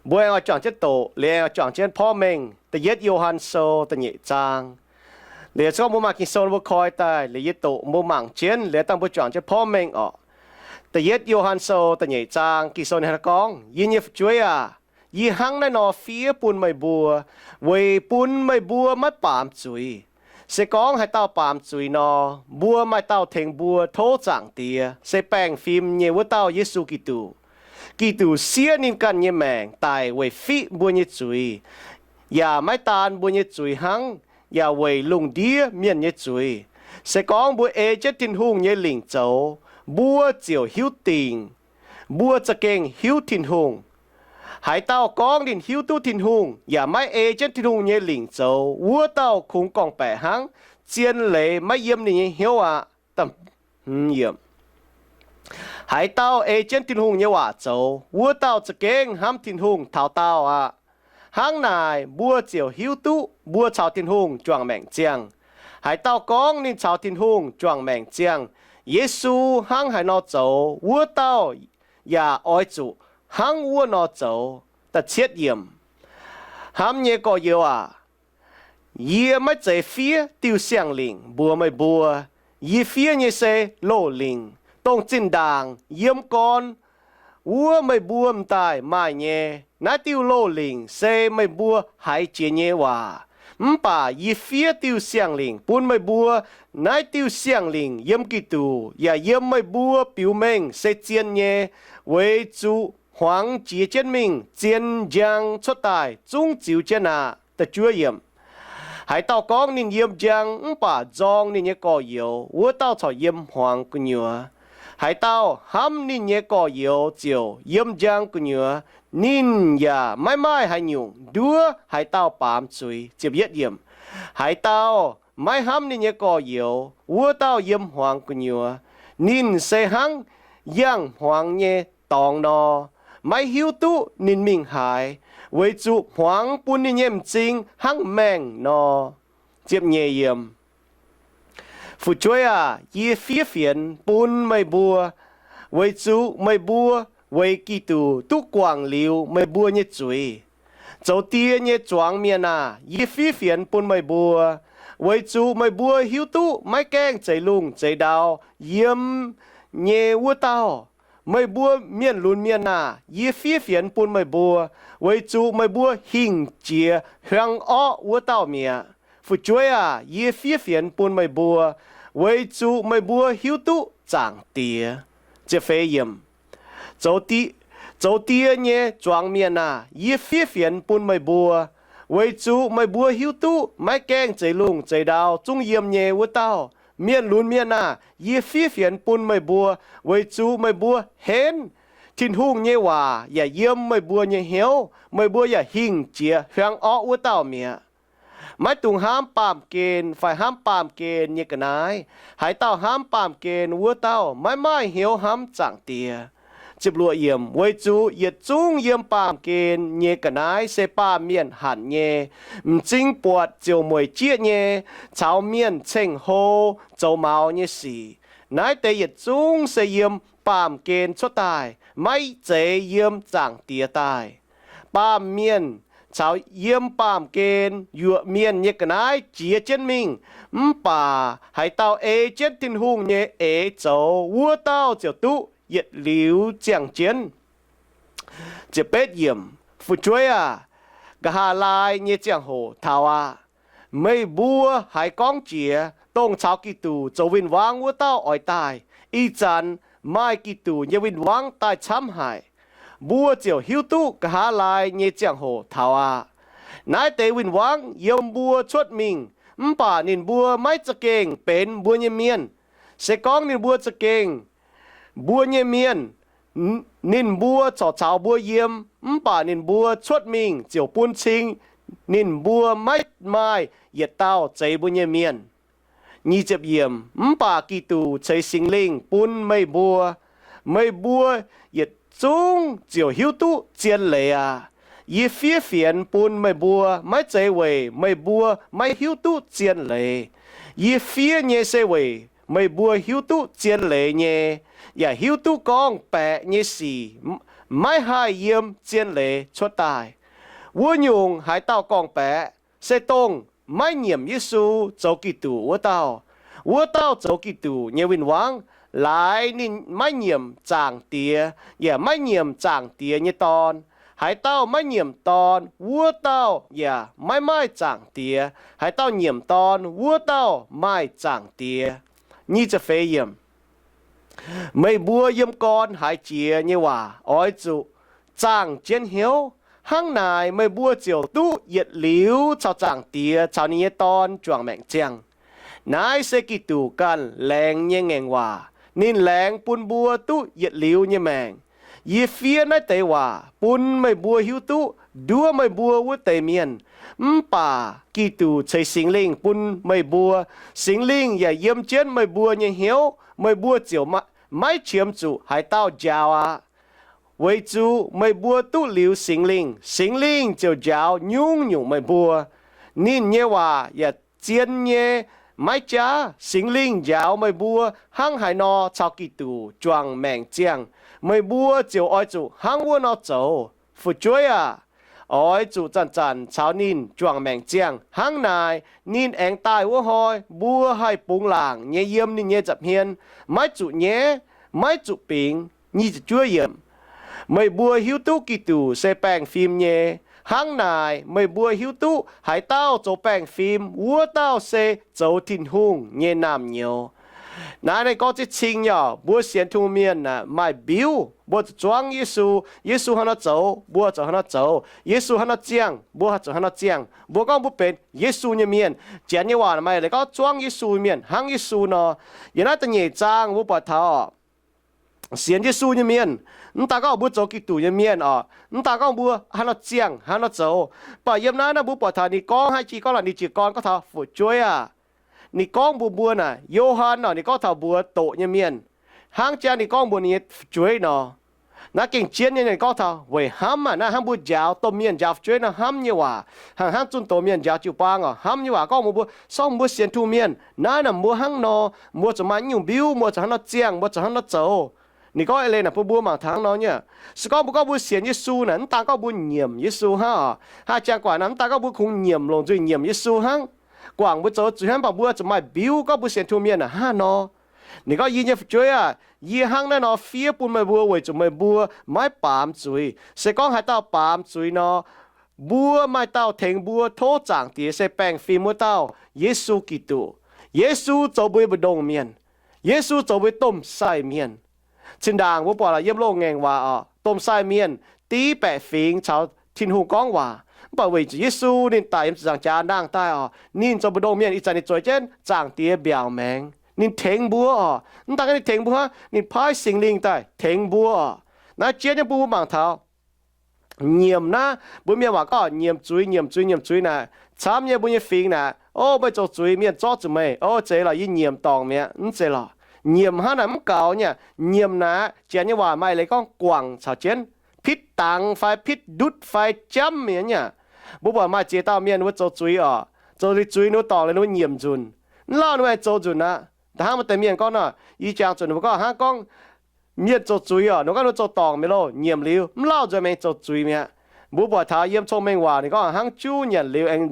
Mbuo aengx oix juangc jienv doqc, liuz aengx oix juangc jienv porv mengh Da'yietv Yo^han Sou da'nyeic zaang. Liuz se gorngv mbuo maaih Ging-Sou mbuo koi daaih, liuz yie doqc mbuo mangc jienv, liuz dangh mbuo juangc jienv porv mengh orqc. Da'yietv Yo^han Sou da'nyeic zaang Ging-Sou ninh hnangv naaiv gorngv, Yie nyei fu'jueiv aah! Yie hnangv naaiv nor fiev bun meih mbuo, weic bun meih mbuo maiv baamz zuiz. Se gorngv haaix dauh baamz zuiz nor, mbuo maaih dauh tengx mbuo tov Zaangc Diex, se baengh fim nyei wuov dauh, Yesu Giduc. Giduc siev ninh ganh nyei maengc daic weic fiqv mbuo nyei zuiz, yaac maiv daan mbuo nyei zuiz hnangv, yaac weic lungh ndiev mienh nyei zuiz. Se gorngv mbuo ei jienv Tin-Hungh nyei lingc zoux, mbuo ziouc hiuv dingc mbuo za'gengh hiuv Tin-Hungh. Haaix dauh gorngv ninh hiuv duqv Tin-Hungh yaac maiv ei jienv Tin-Hungh nyei lingc zoux, wuov dauh kungx gorngv-baeqc hnangv, zien leiz maiv yiem ninh nyei hnyouv aqv. Haaix dauh ei jienv Tin-Hungh nyei waac zoux, wuov dauh za'gengh hnamv Tin-Hungh taux daauh aqv. Hnangv naaic mbuo ziouc hiuv duqv mbuo caux Tin-Hungh juangc maengc ziangh. Haaix dauh gorngv ninh caux Tin-Hungh juangc maengc ziangh, Yesu hnangv haaix nor zoux, wuov dauh yaac oix zuqc hnangv wuov nor zoux. Hnamv nyei gorx-youz aac, yie maiv zeiz fiev diuh siang-lingc mbuox meih mbuo. Yie fiev nyei se loz-lingc, dongh zinh ndaangc yiem gorn wuov meih mbuo m'daaih maaih nyei. Naaiv diuh loz-lingc se meih mbuo haiz jiex nyei waac. Mv baac yie fiev diuh siang-lingc bun meih mbuo. Naaiv diuh siang-lingc yiem Giduc yaac yiem meih mbuo biux mengh se zien nyei, weic zuqc hmuangx jiex jienv mingh zien njang cuotv daaih zungv ziux jienv aqv. Haaix dauh gorngv ninh yiem njang mv baac nzorng ninh nyei gorx-youz, wuov dauh corc yiem hmuangx gu'nyuoz. Haaix dauh hnamv ninh nyei gorx-youz ziouc yiem njang gu'nyuoz, ninh yaac maiv maaih haaix nyungc nduov haaix dauh baamz zuiz. Haaix dauh maiv hnamv ninh nyei gorx-youz, wuov dauh yiem hmuangx gu'nyuoz. Ninh se hnangv yangh hmuangx nyei dorngx nor, maiv hiuv duqv ninh mingh haaix, weic zuqc hmuangx bun ninh nyei m'zing hnangv maengh nor. Fu'jueiv aac, yie fiev fienx bun meih mbuo, weic zuqc meih mbuo weic Giduc duqv guangc liuz meih mbuo nyei zuiz. Zoux die nyei zuangx mienh aah! Yie fiev fienx bun meih mbuo, weic zuqc meih mbuo hiuv duqv maiv gaengh zeix lungh zeix ndau yiem nyei wuov dauh. Meih mbuo mienh lunx mienh aah! Yie fiev fienx bun meih mbuo, weic zuqc meih mbuo hingh jiex hiuang orqv wuov dauh mi'aqv. Fu'jueiv aac, yie fiev fienx bun meih mbuo, weic zuqc meih mbuo hiuv duqv Zaangc Diex. Zoux die nyei zuangx mienh aah! Yie fiev fienx bun meih mbuo, weic zuqc meih mbuo hiuv duqv maiv gaengh zeix lungh zeix ndau zungv yiem nyei wuov dauh. Mienh lunx mienh aah! Yie fiev fienx bun meih mbuo, weic zuqc meih mbuo henv Tin-Hungh nyei waac yaac yiem meih mbuo nyei hnyouv, meih mbuo yaac hingh jiex hiuang orqv wuov dauh mi'aqv. Maiv dungx hnamv baamh gen fai hnamv baamh gen nyei ga'naaiv. Haaix dauh hnamv baamh gen, wuov dauh maiv maaih hnyouv hnamv Zaangc Diex. Weic zuqc yietc zungv yiem baamh gen nyei ga'naaiv se baamh mienh hanc nyei, m'zing buatc ziouc mueic jieqv nyei, caux mienh ceng-hlo zoux maux nyei sic. Naaiv deix yietc zungv se yiem baamh gen cuotv daaih, maiv zeiz yiem Zaangc Diex daaih. Baamh mienh caux yiem baamh gen yuoqc mienh nyei ga'naaiv jiex jienv mingh, mv baac haaix dauh ei jienv Tin-Hungh nyei eix zoux, wuov dauh ziouc duqv yietc liuz ziangh jienv. Fu'jueiv aac, nqa'haav laai nyei ziangh hoc taux aqv. Meih mbuo haiz gorngv jiex, dongh caux Giduc zoux win-wangv wuov dauh oix daaih. Ih zanc maaih Giduc nyei win-wangv daaih camv haic. Mbuo ziouc hiuv duqv nqa'haav laai nyei ziangh hoc taux aqv. Naaiv deix win-wangv yiem mbuo cuotv mingh, mv baac ninh mbuo maiv za'gengh benx mbuo nyei mienh. Se gorngv ninh mbuo za'gengh mbuo nyei mienh, ninh mbuo corc caux mbuo yiem, mv baac ninh mbuo cuotv mingh ziouc bun cing ninh mbuo maiv maaih yietc dauh zeiz mbuo nyei mienh. Mv baac Giduc ceix Singx Lingh bun meih mbuo, meih mbuo yietc zungv ziouc hiuv duqv zien leiz aqv. Yie fiev fienx bun meih mbuo maiv zeiz weic meih mbuo maiv hiuv duqv zien leiz. Yie fiev nyei se weic meih mbuo hiuv duqv zien leiz nyei, yaac hiuv duqv gorngv-baeqc nyei sic maiv haih yiem zien leiz cuotv daaih. Wuov nyungc haaix dauh gorngv-baeqc, se dongh maiv nyiemc Yesu zoux Giduc wuov dauh. Wuov dauh zoux Giduc nyei win-wangv, laaix ninh maiv nyiemc Zaangc Diex, yaac maiv nyiemc Zaangc Diex nyei Dorn. Haaix dauh maiv nyiemc Dorn, wuov dauh yaac maiv maaih Zaangc Diex. Haaix dauh nyiemc Dorn, wuov dauh maaih Zaangc Diex. Meih mbuo yiem gorn haiz jiex nyei waac oix zuqc zaangh jienv hnyouv. Hnangv naaic meih mbuo ziouc duqv yietc liuz caux Zaangc Diex caux ninh nyei Dorn juangc maengc ziangh. Naaiv se Giduc ganh laengz nyei ngaengc waac. Ninh laengz bun mbuo duqv yietc liuz nyei maengc. Yie fiev naaiv deix waac bun meih mbuo hiuv duqv nduov meih mbuo wuov deix mienh. Mv baac Giduc ceix Singx Lingh bun meih mbuo. Singx Lingh yaac yiem jienv meih mbuo nyei hnyouv, meih mbuo ziouc maiv qiemx zuqc haaix dauh njaaux aqv. Weic zuqc meih mbuo duqv liuz Singx Lingh, Singx Lingh ziouc njaaux nyungc-nyungc meih mbuo. Ninh nyei waac yaac zien nyei, maiv jaav. Singx Lingh njaaux meih mbuo hnangv haaix nor caux Giduc juangc maengc ziangh, meih mbuo ziouc oix zuqc hnangv wuov nor zoux. Fu'jueiv aah! Oix zuqc zanc-zanc caux ninh juangc maengc ziangh. Hnangv naaic ninh aengx daaih wuov hnoi mbuo haih bungx laangc nyei yiem ninh nyei nza'hmien, maiv zuqc nyaiv, maiv zuqc bingx. Nyic ziepc juov yiemc. Meih mbuo hiuv duqv Giduc se baengh fim nyei. Hnangv naaic meih mbuo hiuv duqv haaix dauh zoux baengh fim, wuov dauh se zoux Tin-Hungh nyei naamh nyouz. Naaiv ninh gorngv ziex cing nyei oc. Mbuo sienx Tin-Hungh mienh aah, maaih mbiuv, mbuo zuqc zuangv Yesu. Yesu hnangv haaix nor zoux, mbuo zuqc hnangv haaix nor zoux. Yesu hnangv haaix nor ziangh, mbuo zuqc hnangv haaix nor ziangh. Mbuo gorngv mbuo benx Yesu nyei mienh. Janx nyei waac maaih leiz gorngv zuangv Yesu mienh hnangv Yesu nor. Yiem naaiv da'nyeic zaang mbuo buatc taux sienx Yesu nyei mienh, mv daan gorngv mbuo zoux Giduc nyei mienh oc, mv daan gorngv mbuo hnangv haaix nor ziangh, hnangv haaix nor zoux, mv baac yiem naaiv naaiv mbuo buatc taux ninh gorngv haaix jiex gorngv laaix ninh jiez gorn gorngv taux fu'jueiv aah. Ninh gorngv mbuox mbuo naaic, Yo^han nor ninh gorngv taux mbuox doqc nyei mienh, hnangv jang ninh gorngv mbuox ninh nyei fu'jueiv nor. Naaiv gengh jienv nyei ninh gorngv taux weic hnamv aah, naaiv hnangv mbuo njaaux domh mienh njaaux fu'jueiv naaiv hnamv nyei waac, hnangv, hnangv zunh doz mienh njaaux jiu-baang oc, hnamv nyei waac gorngv mbuox mbuo, sorng mbuo sienx Tin-Hungh mienh, naaiv naaic mbuo hnangv nor, mbuo zuqc maaih nyungc mbiuv, mbuo zuqc hnangv nor ziangh, mbuo zuqc hnangv nor zoux. Ninh gorngv eix leiz naaic bun mbuo mangc taux hnangv nor nyei. Se gorngv mbuo gorngv mbuo sienx Yesu naaic, mv daan gorngv mbuo nyiemc Yesu hnangv oc, haih jangx guangc naaic, mv daan gorngv mbuo kungx nyiemc longc nzuih nyiemc Yesu hnangv, guangc mbuo zoux zuiz hnangv, mv baac mbuo zuqc maaih mbiuv gorngv mbuo sienx Tin-Hungh mienh naaic hnangv nor. Ninh gorngv, Yie nyei fu'jueiv aah, yie hnangv naaiv nor fiev bun meih mbuo weic zuqc meih mbuo maiv baamz zuiz. Se gorngv haaix dauh baamz zuiz nor, mbuo maaih dauh tengx mbuo, tov Zaangc Diex, se baengh fim wuov dauh, Yesu Giduc. Yesu zoux mbuo nyei mbu'ndongx mienh. Yesu zoux mbuo nyei domh sai mienh. Zinh ndaangc mbuo buatc laaix yiem loz-ngaengc waac oc, domh sai mienh div baeqc fingx caux Tin-Hungh gorngv waac. Mv baac weic zuqc Yesu ninh daic yiem ziepc nzaangc jaax nangh daaih oc, ninh zoux mbu'ndongx mienh, ih zanc ninh zueiz jienv Zaangc Diex mbiaauc maengx, ninh tengx mbuo oc. Mv daan gorngv ninh tengx mbuo hnangv, ninh paaiv Singx Lingh daaih tengx mbuo oc. Naaiv jienv nyei bun mbuo mangc taux nyiemc naaiv, mbuo mienh waac gorngv nyiemc zuiz, nyiemc zuiz, nyiemc zuiz naaic, camv nyei mbuo nyei fingx naaic, O, meih zoux zuiz, mienh zorqv zuqc meih. O, zeiz lorqc, yie nyiemc dorngc mi'aqv. Mv zeiz lorqc. Nyiemc hnangv naaic mv gaux nyei. Nyiemc naaic, Janx nyei waac maaih leiz gorngv guangc caux jienv, pitv dangx fai pitv ndutv fai jamv mi'aqv nyei. Mbuo buatc maaih ziex dauh mienh ninh mbuo zoux zuiz oc, zoux liuz zuiz ninh mbuo dorngc liuz ninh mbuo nyiemc nzunc. Mv lauh ninh mbuo aengx zoux nzunc aqv. Da'hnangv maaih deix mienh gorngv nor, yie jangx zuqc ninh mbuo gorngv hnangv gorngv mienh zoux zuiz oc, ninh gorngv ninh mbuo zoux dorngc mi'aqv loh, nyiemc liuz mv lauh nzuonx aengx zoux zuiz mi'aqv. Mbuo buatc taux yiem Cong-Mengh Waac ninh gorngv hnangv juv nyanc liuz aengx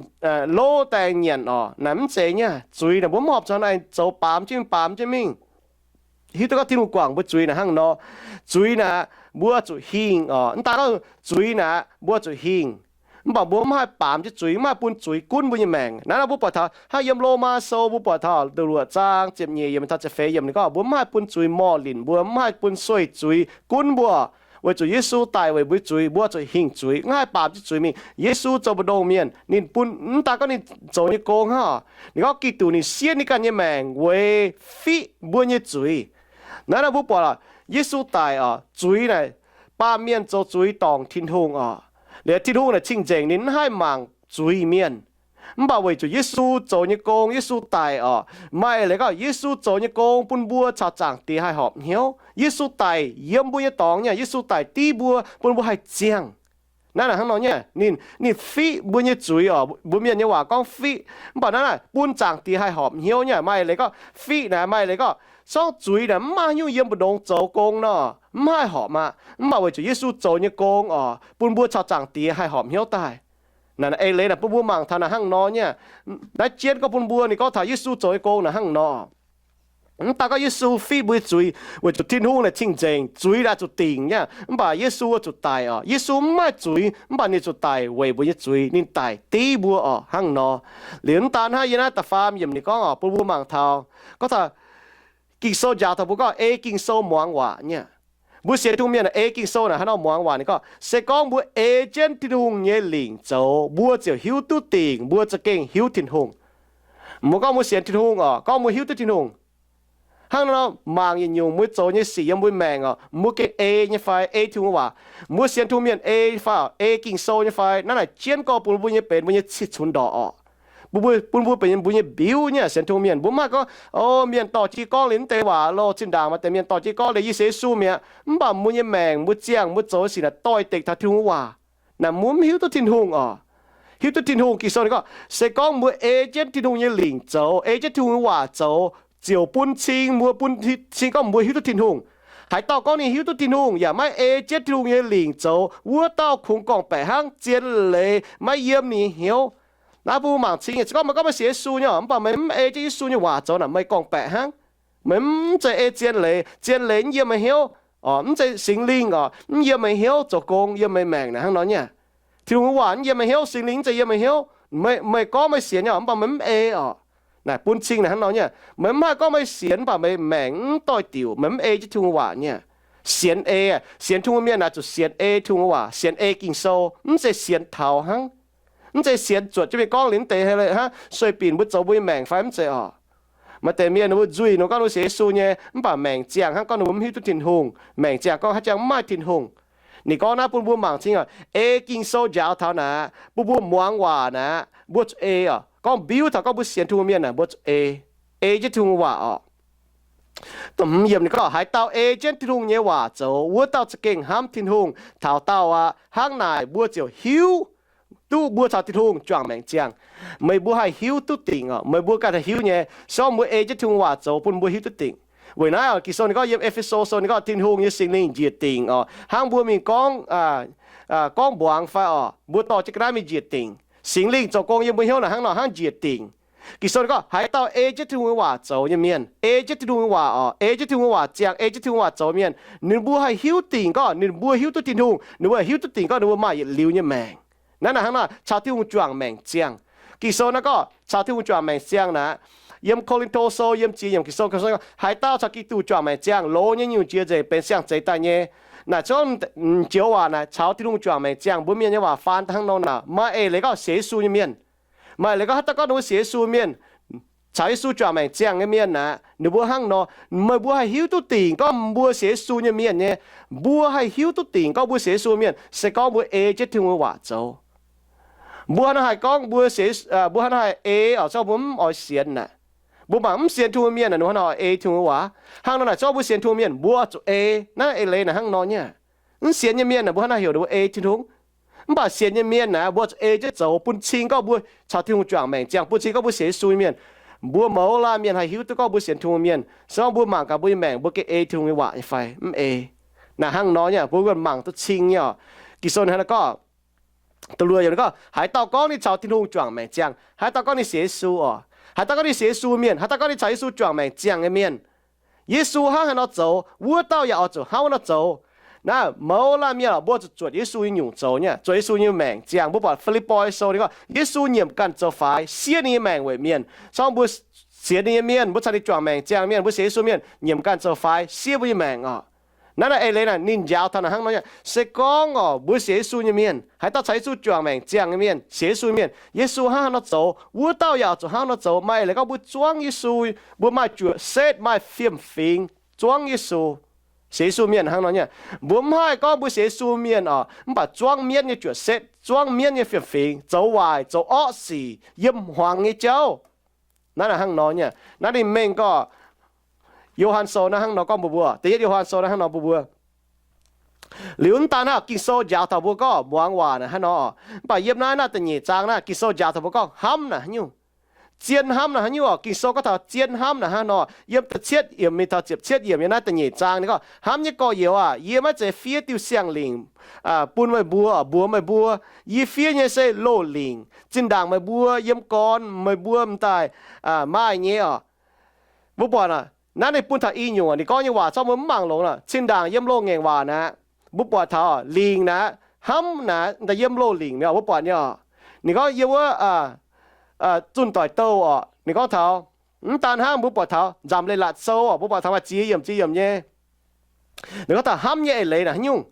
lov daaih aengx nyanc oc. Naaic mv zeiz nyei. Zuiz naaic mbuo mv horpc zuqc aengx zoux baamz jienv mingh, baamz jienv mingh. Hiuv duqv gorngv Tin-Hungh guangc mbuo zuiz naaic hnangv nor. Zuiz naaic mbuo zuqc hingh oc. Mv daan gorngv zuiz naaic mbuo zuqc hingh, mv baac mbuo mv haih baamz jienv zuiz, mv haih bun zuiz gunv mbuo nyei maengc. Naaiv nor mbuo buatc taux hnangv yiem Lomaa Sou mbuo buatc taux da'luoqc zaang ziepc nyeic yiemc taux ziepc feix yiemc ninh gorngv mbuo mv haih bun zuiz morh linc mbuo, mv haih bun sueih zuiz gunv mbuo. Weic zuqc Yesu daic weic mbuo zuiz, mbuo zuqc hingh zuiz, mv haih baamz jienv zuiz mingh. Yesu zoux mbu'ndongx mienh, ninh bun, mv daan gorngv ninh zoux nyei gong hnangv, ninh gorngv Giduc ninh siev ninh ganh nyei maengc weic fiqv mbuo nyei zuiz. Naaiv nor mbuo buatc lorqc, Yesu daic oc, zuiz naaic, baamh mienh zoux zuiz dorngc Tin-Hungh oc. Liuz Tin-Hungh naaic cing-nzengc ninh mv haih mangc zuiz mienh. Mv baac weic zuqc Yesu zoux nyei gong, Yesu daic oc, maaih leiz gorngv Yesu zoux nyei gong bun mbuo caux Zaangc Diex haih horpc hnyouv. Yesu daic yiem mbuo nyei dorngx nyei. Yesu daic div mbuo, bun mbuo haih ziangh. Naaiv naaic hnangv nor nyei, ninh, ninh fiqv mbuo nyei zuiz oc. Mbuo mienh nyei waac gorngv fiqv, mv baac naaiv naaic bun Zaangc Diex haih horpc hnyouv nyei. Maaih leiz gorngv fiqv naaic, maaih leiz gorngv sorngv zuiz naaic mv maaih haaix nyungc yiem mbu'ndongx zoux gong nor, mv haih horpc aqv. Mv baac weic zuqc Yesu zoux nyei gong oc, bun mbuo caux Zaangc Diex haih horpc hnyouv daaih. Naaic eix leiz naaic bun mbuo mangc taux naaic hnangv nor nyei. Naaiv jienv gorngv bun mbuo, ninh gorngv taux Yesu zoux nyei gong naaic hnangv nor. Mv daan gorngv Yesu fiqv mbuo nyei zuiz, weic zuqc Tin-Hungh naaic cing-nzengc, zuiz naaic zuqc dingc nyei, mv baac Yesu zuqc daic oc. Yesu mv maaih zuiz, mv baac ninh zuqc daic weic mbuo nyei zuiz. Ninh daic div mbuo oc, hnangv nor. Liuz mv daan hnangv, yiem naaiv da'faam yiemc ninh gorngv oc, bun mbuo mangc taux, gorngv taux Ging-Sou njaaux taux mbuo gorngv ei Ging-Sou muangx waac nyei. Mbuo sienx Tin-Hungh mienh ei Ging-Sou naaic haaix nor muangx waac? Ninh gorngv se gorngv mbuo ei jienv Tin-Hungh nyei lingc zoux, mbuo ziouc hiuv duqv dingc, mbuo za'gengh hiuv Tin-Hungh. Mbuo gorngv mbuo sienx Tin-Hungh oc, gorngv mbuo hiuv duqv Tin-Hungh. Hnangv nor mangc yietc nyungc mbuo zoux nyei sic yiem mbuo maengc oc, mbuo gengh ei nyei fai? Ei Tin-Hungh waac. Mbuo sienx Tin-Hungh mienh ei fai oc? Ei Ging-Sou nyei fai? Naaiv naaic jienv gorngv bun mbuo nyei benx mbuo nyei cih cunx ndorqc oc. Bun mbuo, bun mbuo benx mbuo nyei mbiuv nyei sienx Tin-Hungh mienh. Mbuo mv haih gorngv, o, mienh dorh jienv gorngv liuz mv deix waac loh, zinh ndaangc maaih deix mienh dorh jienv gorngv liuz yie sienx Yesu mi'aqv. Mv baac mbuo nyei maengc, mbuo ziangh, mbuo zoux nyei sic naaic doix-dekc taux Tin-Hungh waac. Naaic mbuo mv hiuv duqv Tin-Hungh oc. Hiuv duqv Tin-Hungh, Ging-Sou ninh gorngv se gorngv mbuo ei jienv Tin-Hungh nyei lingc zoux, ei jienv Tin-Hungh nyei waac zoux, ziouc bun cing mbuo, bun cing gorngv mbuo hiuv duqv Tin-Hungh. Haaix dauh gorngv ninh hiuv duqv Tin-Hungh yaac maiv ei jienv Tin-Hungh nyei lingc zoux, wuov dauh kungx gorngv-baeqc hnangv, zien leiz maiv yiem ninh nyei hnyouv. Naaiv bun mbuo mangc cing, se gorngv meih gorngv meih sienx Yesu nyei oc, mv baac meih mv ei jienv Yesu nyei waac zoux naaic, meih gorngv-baeqc hnangv. Meih mv zeiz ei zien leiz, zien leiz mv yiem meih hnyouv oc, mv zeiz Singx Lingh oc, mv yiem meih hnyouv zoux gong yiem meih maengc naaic hnangv nor nyei. Tin-Hungh waac mv yiem meih hnyouv, Singx Lingh mv zeiz yiem meih hnyouv. Meih, meih gorngv meih sienx nyei oc, mv baac meih mv ei oc. Naaic bun cing naaic hnangv nor nyei. Meih mv haih gorngv meih sienx mv baac meih maengc mv doix-diuc, meih mv ei jienv Tin-Hungh waac nyei. Sienx ei, sienx Tin-Hungh mienh naaic zuqc sienx ei Tin-Hungh waac, sienx ei Ging-Sou, mv zeiz sienx taux hnangv. Mv zeiz sienx zuotc jienv mingh gorngv liuz mv deix hnangv, sueih binc mbuo zoux mbuo nyei maengc fai mv zeiz oc. Maaih deix mienh ninh mbuo nzuih nor gorngv ninh mbuo sienx Yesu nyei, mv baac maengc ziangh hnangv gorngv ninh mbuo mv hiuv duqv Tin-Hungh, maengc ziangh gorngv haaix jangx mv maaih Tin-Hungh. Ninh gorngv naaiv bun mbuo mangc cing oc, ei Ging-Sou njaaux taux naaic, bun mbuo muangx waac naaic, mbuo zuqc ei oc. Gorngv mbiuv taux gorngv mbuo sienx Tin-Hungh mienh naaic, mbuo zuqc ei, ei jienv Tin-Hungh waac oc. Da'hmz yiemc ninh gorngv, haaix dauh ei jienv Tin-Hungh nyei waac zoux, wuov dauh za'gengh hnamv Tin-Hungh. Taux daauh aqv, hnangv naaic mbuo ziouc hiuv duqv mbuo caux Tin-Hungh juangc maengc ziangh. Meih mbuo haih hiuv duqv dingc oc. Meih mbuo ganh haih hiuv nyei, se gorngv mbuo ei jienv Tin-Hungh waac zoux bun mbuo hiuv duqv dingc. Weic naaiv oc, Ging-Sou ninh gorngv yiem E^fe^so Sou ninh gorngv Tin-Hungh nyei Singx Lingh njiec dingc oc. Hnangv mbuo mingh gorngv, gorngv mbuangz fai oc, mbuo dorh jienv ga'naaiv mingh njiec dingc. Singx Lingh zoux gong yiem mbuo hnyouv naaic hnangv nor hnangv njiec dingc. Ging-Sou ninh gorngv, haaix dauh ei jienv Tin-Hungh nyei waac zoux nyei mienh, ei jienv Tin-Hungh nyei waac oc, ei jienv Tin-Hungh waac ziangh, ei jienv Tin-Hungh waac zoux mienh, ninh mbuo haih hiuv dingc gorngv ninh mbuo hiuv duqv Tin-Hungh, ninh mbuo haih hiuv duqv dingc gorngv ninh mbuo maaih yietc liuz nyei maengc. Naaiv naaic hnangv nor caux Tin-Hungh juangc maengc ziangh. Ging-Sou naaiv gorngv caux Tin-Hungh juangc maengc ziangh naaic, yiem Ko^lin^to Sou yiem ziex yiemc Ging-Sou gorngv, haaix dauh caux Giduc juangc maengc ziangh, loz nyei nyungc jiex nzengc, benx siang-zeix daaih nyei. Naaic zungv joux waac naaic caux Tin-Hungh juangc maengc ziangh. Mbuo mienh nyei waac faan hnangv nor naaic, maaih eix leiz gorngv sienx Yesu nyei mienh. Maaih leiz gorngv haaix dauh gorngv ninh mbuo sienx Yesu mienh, caux Yesu juangc maengc ziangh nyei mienh naaic, ninh mbuo hnangv nor, meih mbuo haih hiuv duqv dingc gorngv mbuo sienx Yesu nyei mienh nyei. Mbuo haih hiuv duqv dingc gorngv mbuo sienx Yesu mienh se gorngv mbuo ei jienv Tin-Hungh nyei waac zoux. Mbuo hnangv naaiv haih gorngv mbuo sienx, mbuo hnangv naaiv haih ei oc, se gorngv mbuo mv oix sienx naaic. Mbuo mangc mv sienx Tin-Hungh mienh naaic, ninh mbuo hnangv nor ei Tin-Hungh nyei waac. Hnangv nor naaic, se gorngv mbuo sienx Tin-Hungh mienh mbuo zuqc ei. Naaiv eix leiz naaic hnangv nor nyei. Mv sienx nyei mienh naaic, mbuo hnangv naaiv heuc ninh mbuo ei Tin-Hungh. Mv baac sienx nyei mienh naaic, mbuo zuqc ei jienv zoux, bun cing gorngv mbuo caux Tin-Hungh juangc maengc ziangh, bun cing gorngv mbuo sienx Yesu nyei mienh. Mbuo mouz laanh mienh haih hiuv duqv gorngv mbuo sienx Tin-Hungh mienh, se gorngv mbuo mangc gaax mbuo nyei maengc, mbuo gengh ei Tin-Hungh nyei waac nyei fai mv ei. Naaic hnangv nor nyei, mbuo mangc duqv cing nyei oc. Ging-Sou hnangv naaiv gorngv, da'luoqc yiemc gorngv, haaix dauh gorngv ninh caux Tin-Hungh juangc maengc ziangh, haaix dauh gorngv ninh sienx Yesu oc, haaix dauh gorngv ninh sienx Yesu mienh, haaix dauh gorngv ninh caux Yesu juangc maengc ziangh nyei mienh, Yesu hnangv haaix nor zoux, wuov dauh yaac oix zuqc hnangv wuov nor zoux. Naaiv mouz laanh mienh oc, mbuo zuqc zuotc Yesu nyei nyungc zoux nyei, zuotc Yesu nyei maengc ziangh. Mbuo buatc Fi^lipv^poi Sou ninh gorngv, Yesu nyiemc ganh zoux faix, siev ninh nyei maengc weic mienh. Se gorngv mbuo sienx ninh nyei mienh, mbuo caux ninh juangc maengc ziangh mienh, mbuo sienx Yesu mienh, nyiemc ganh zoux faix, siev mbuo nyei maengc oc. Naaiv naaic eix leiz naaic ninh njaaux taux naaic hnangv nor nyei, se gorngv oc, mbuo sienx Yesu nyei mienh, haaix dauh caux Yesu juangc maengc ziangh nyei mienh, sienx Yesu nyei mienh, Yesu hnangv haaix nor zoux, wuov dauh yaac oix zuqc hnangv nor zoux. Maaih eix leiz gorngv mbuo zuangv Yesu, mbuo maaih juoqc setv, maaih fiem-fingx zuangv Yesu. Sienx Yesu mienh hnangv nor nyei. Mbuo mv haih gorngv mbuo sienx Yesu mienh oc, mv baac zuangv mienv nyei juoqc setv, zuangv mienv nyei fiem-fingx, zoux waaic, zoux orqv sic, yiem hmuangx nyei jauv. Naaiv naaic hnangv nor nyei. Naaiv ninh mengh gorngv, Yo^han Sou naaiv hnangv nor gorngv mbuox mbuo, da'yietv Yo^han Sou naaiv hnangv nor mbuox mbuo, Liuz mv daan naaiv Ging-Sou njaaux taux mbuo gorngv muangx waac naaic hnangv nor, mv baac yiem naaiv, naaiv da'nyeic zaang naaiv Ging-Sou njaaux taux mbuo gorngv hnamv naaic haaix nyungc, zien hnamv naaic hnangv nyungc oc. Ging-Sou gorngv taux zien hnamv naaic hnangv nor, yiem da'cietv yiemc mingh taux ziepc cietv yiemc nyei naaiv da'nyeic zaang ninh gorngv, hnamv nyei gorx-youz aac, yie maiv zeiz fiev diuh siang-lingc bun meih mbuo, mbuox meih mbuo. Yie fiev nyei se loz lingc, zinh ndaangc meih mbuo yiem gorn meih mbuo m'daaih maaih nyei oc. Mbuo buatc naaiv ninh bun taux i nyungc, ninh gorngv nyei waac zorqv mbuo mv mangc longx. Zinh ndaangc yiem loz-ngaengc waac naaic, mbuo buatc taux lingc naaic, hnamv naaic, daaih yiem loz lingc nyei oc, mbuo buatc nyei oc. Ninh gorngv yiem wuov zunh doic douh oc, ninh gorngv taux, mv daan hnangv, mbuo buatc taux nzamc leiz-latc sou oc, mbuo buatc taux maaih ziex yiemc ziex yiemc nyei. Ninh gorngv taux hnamv nyei eix leiz naaic haaix nyungc.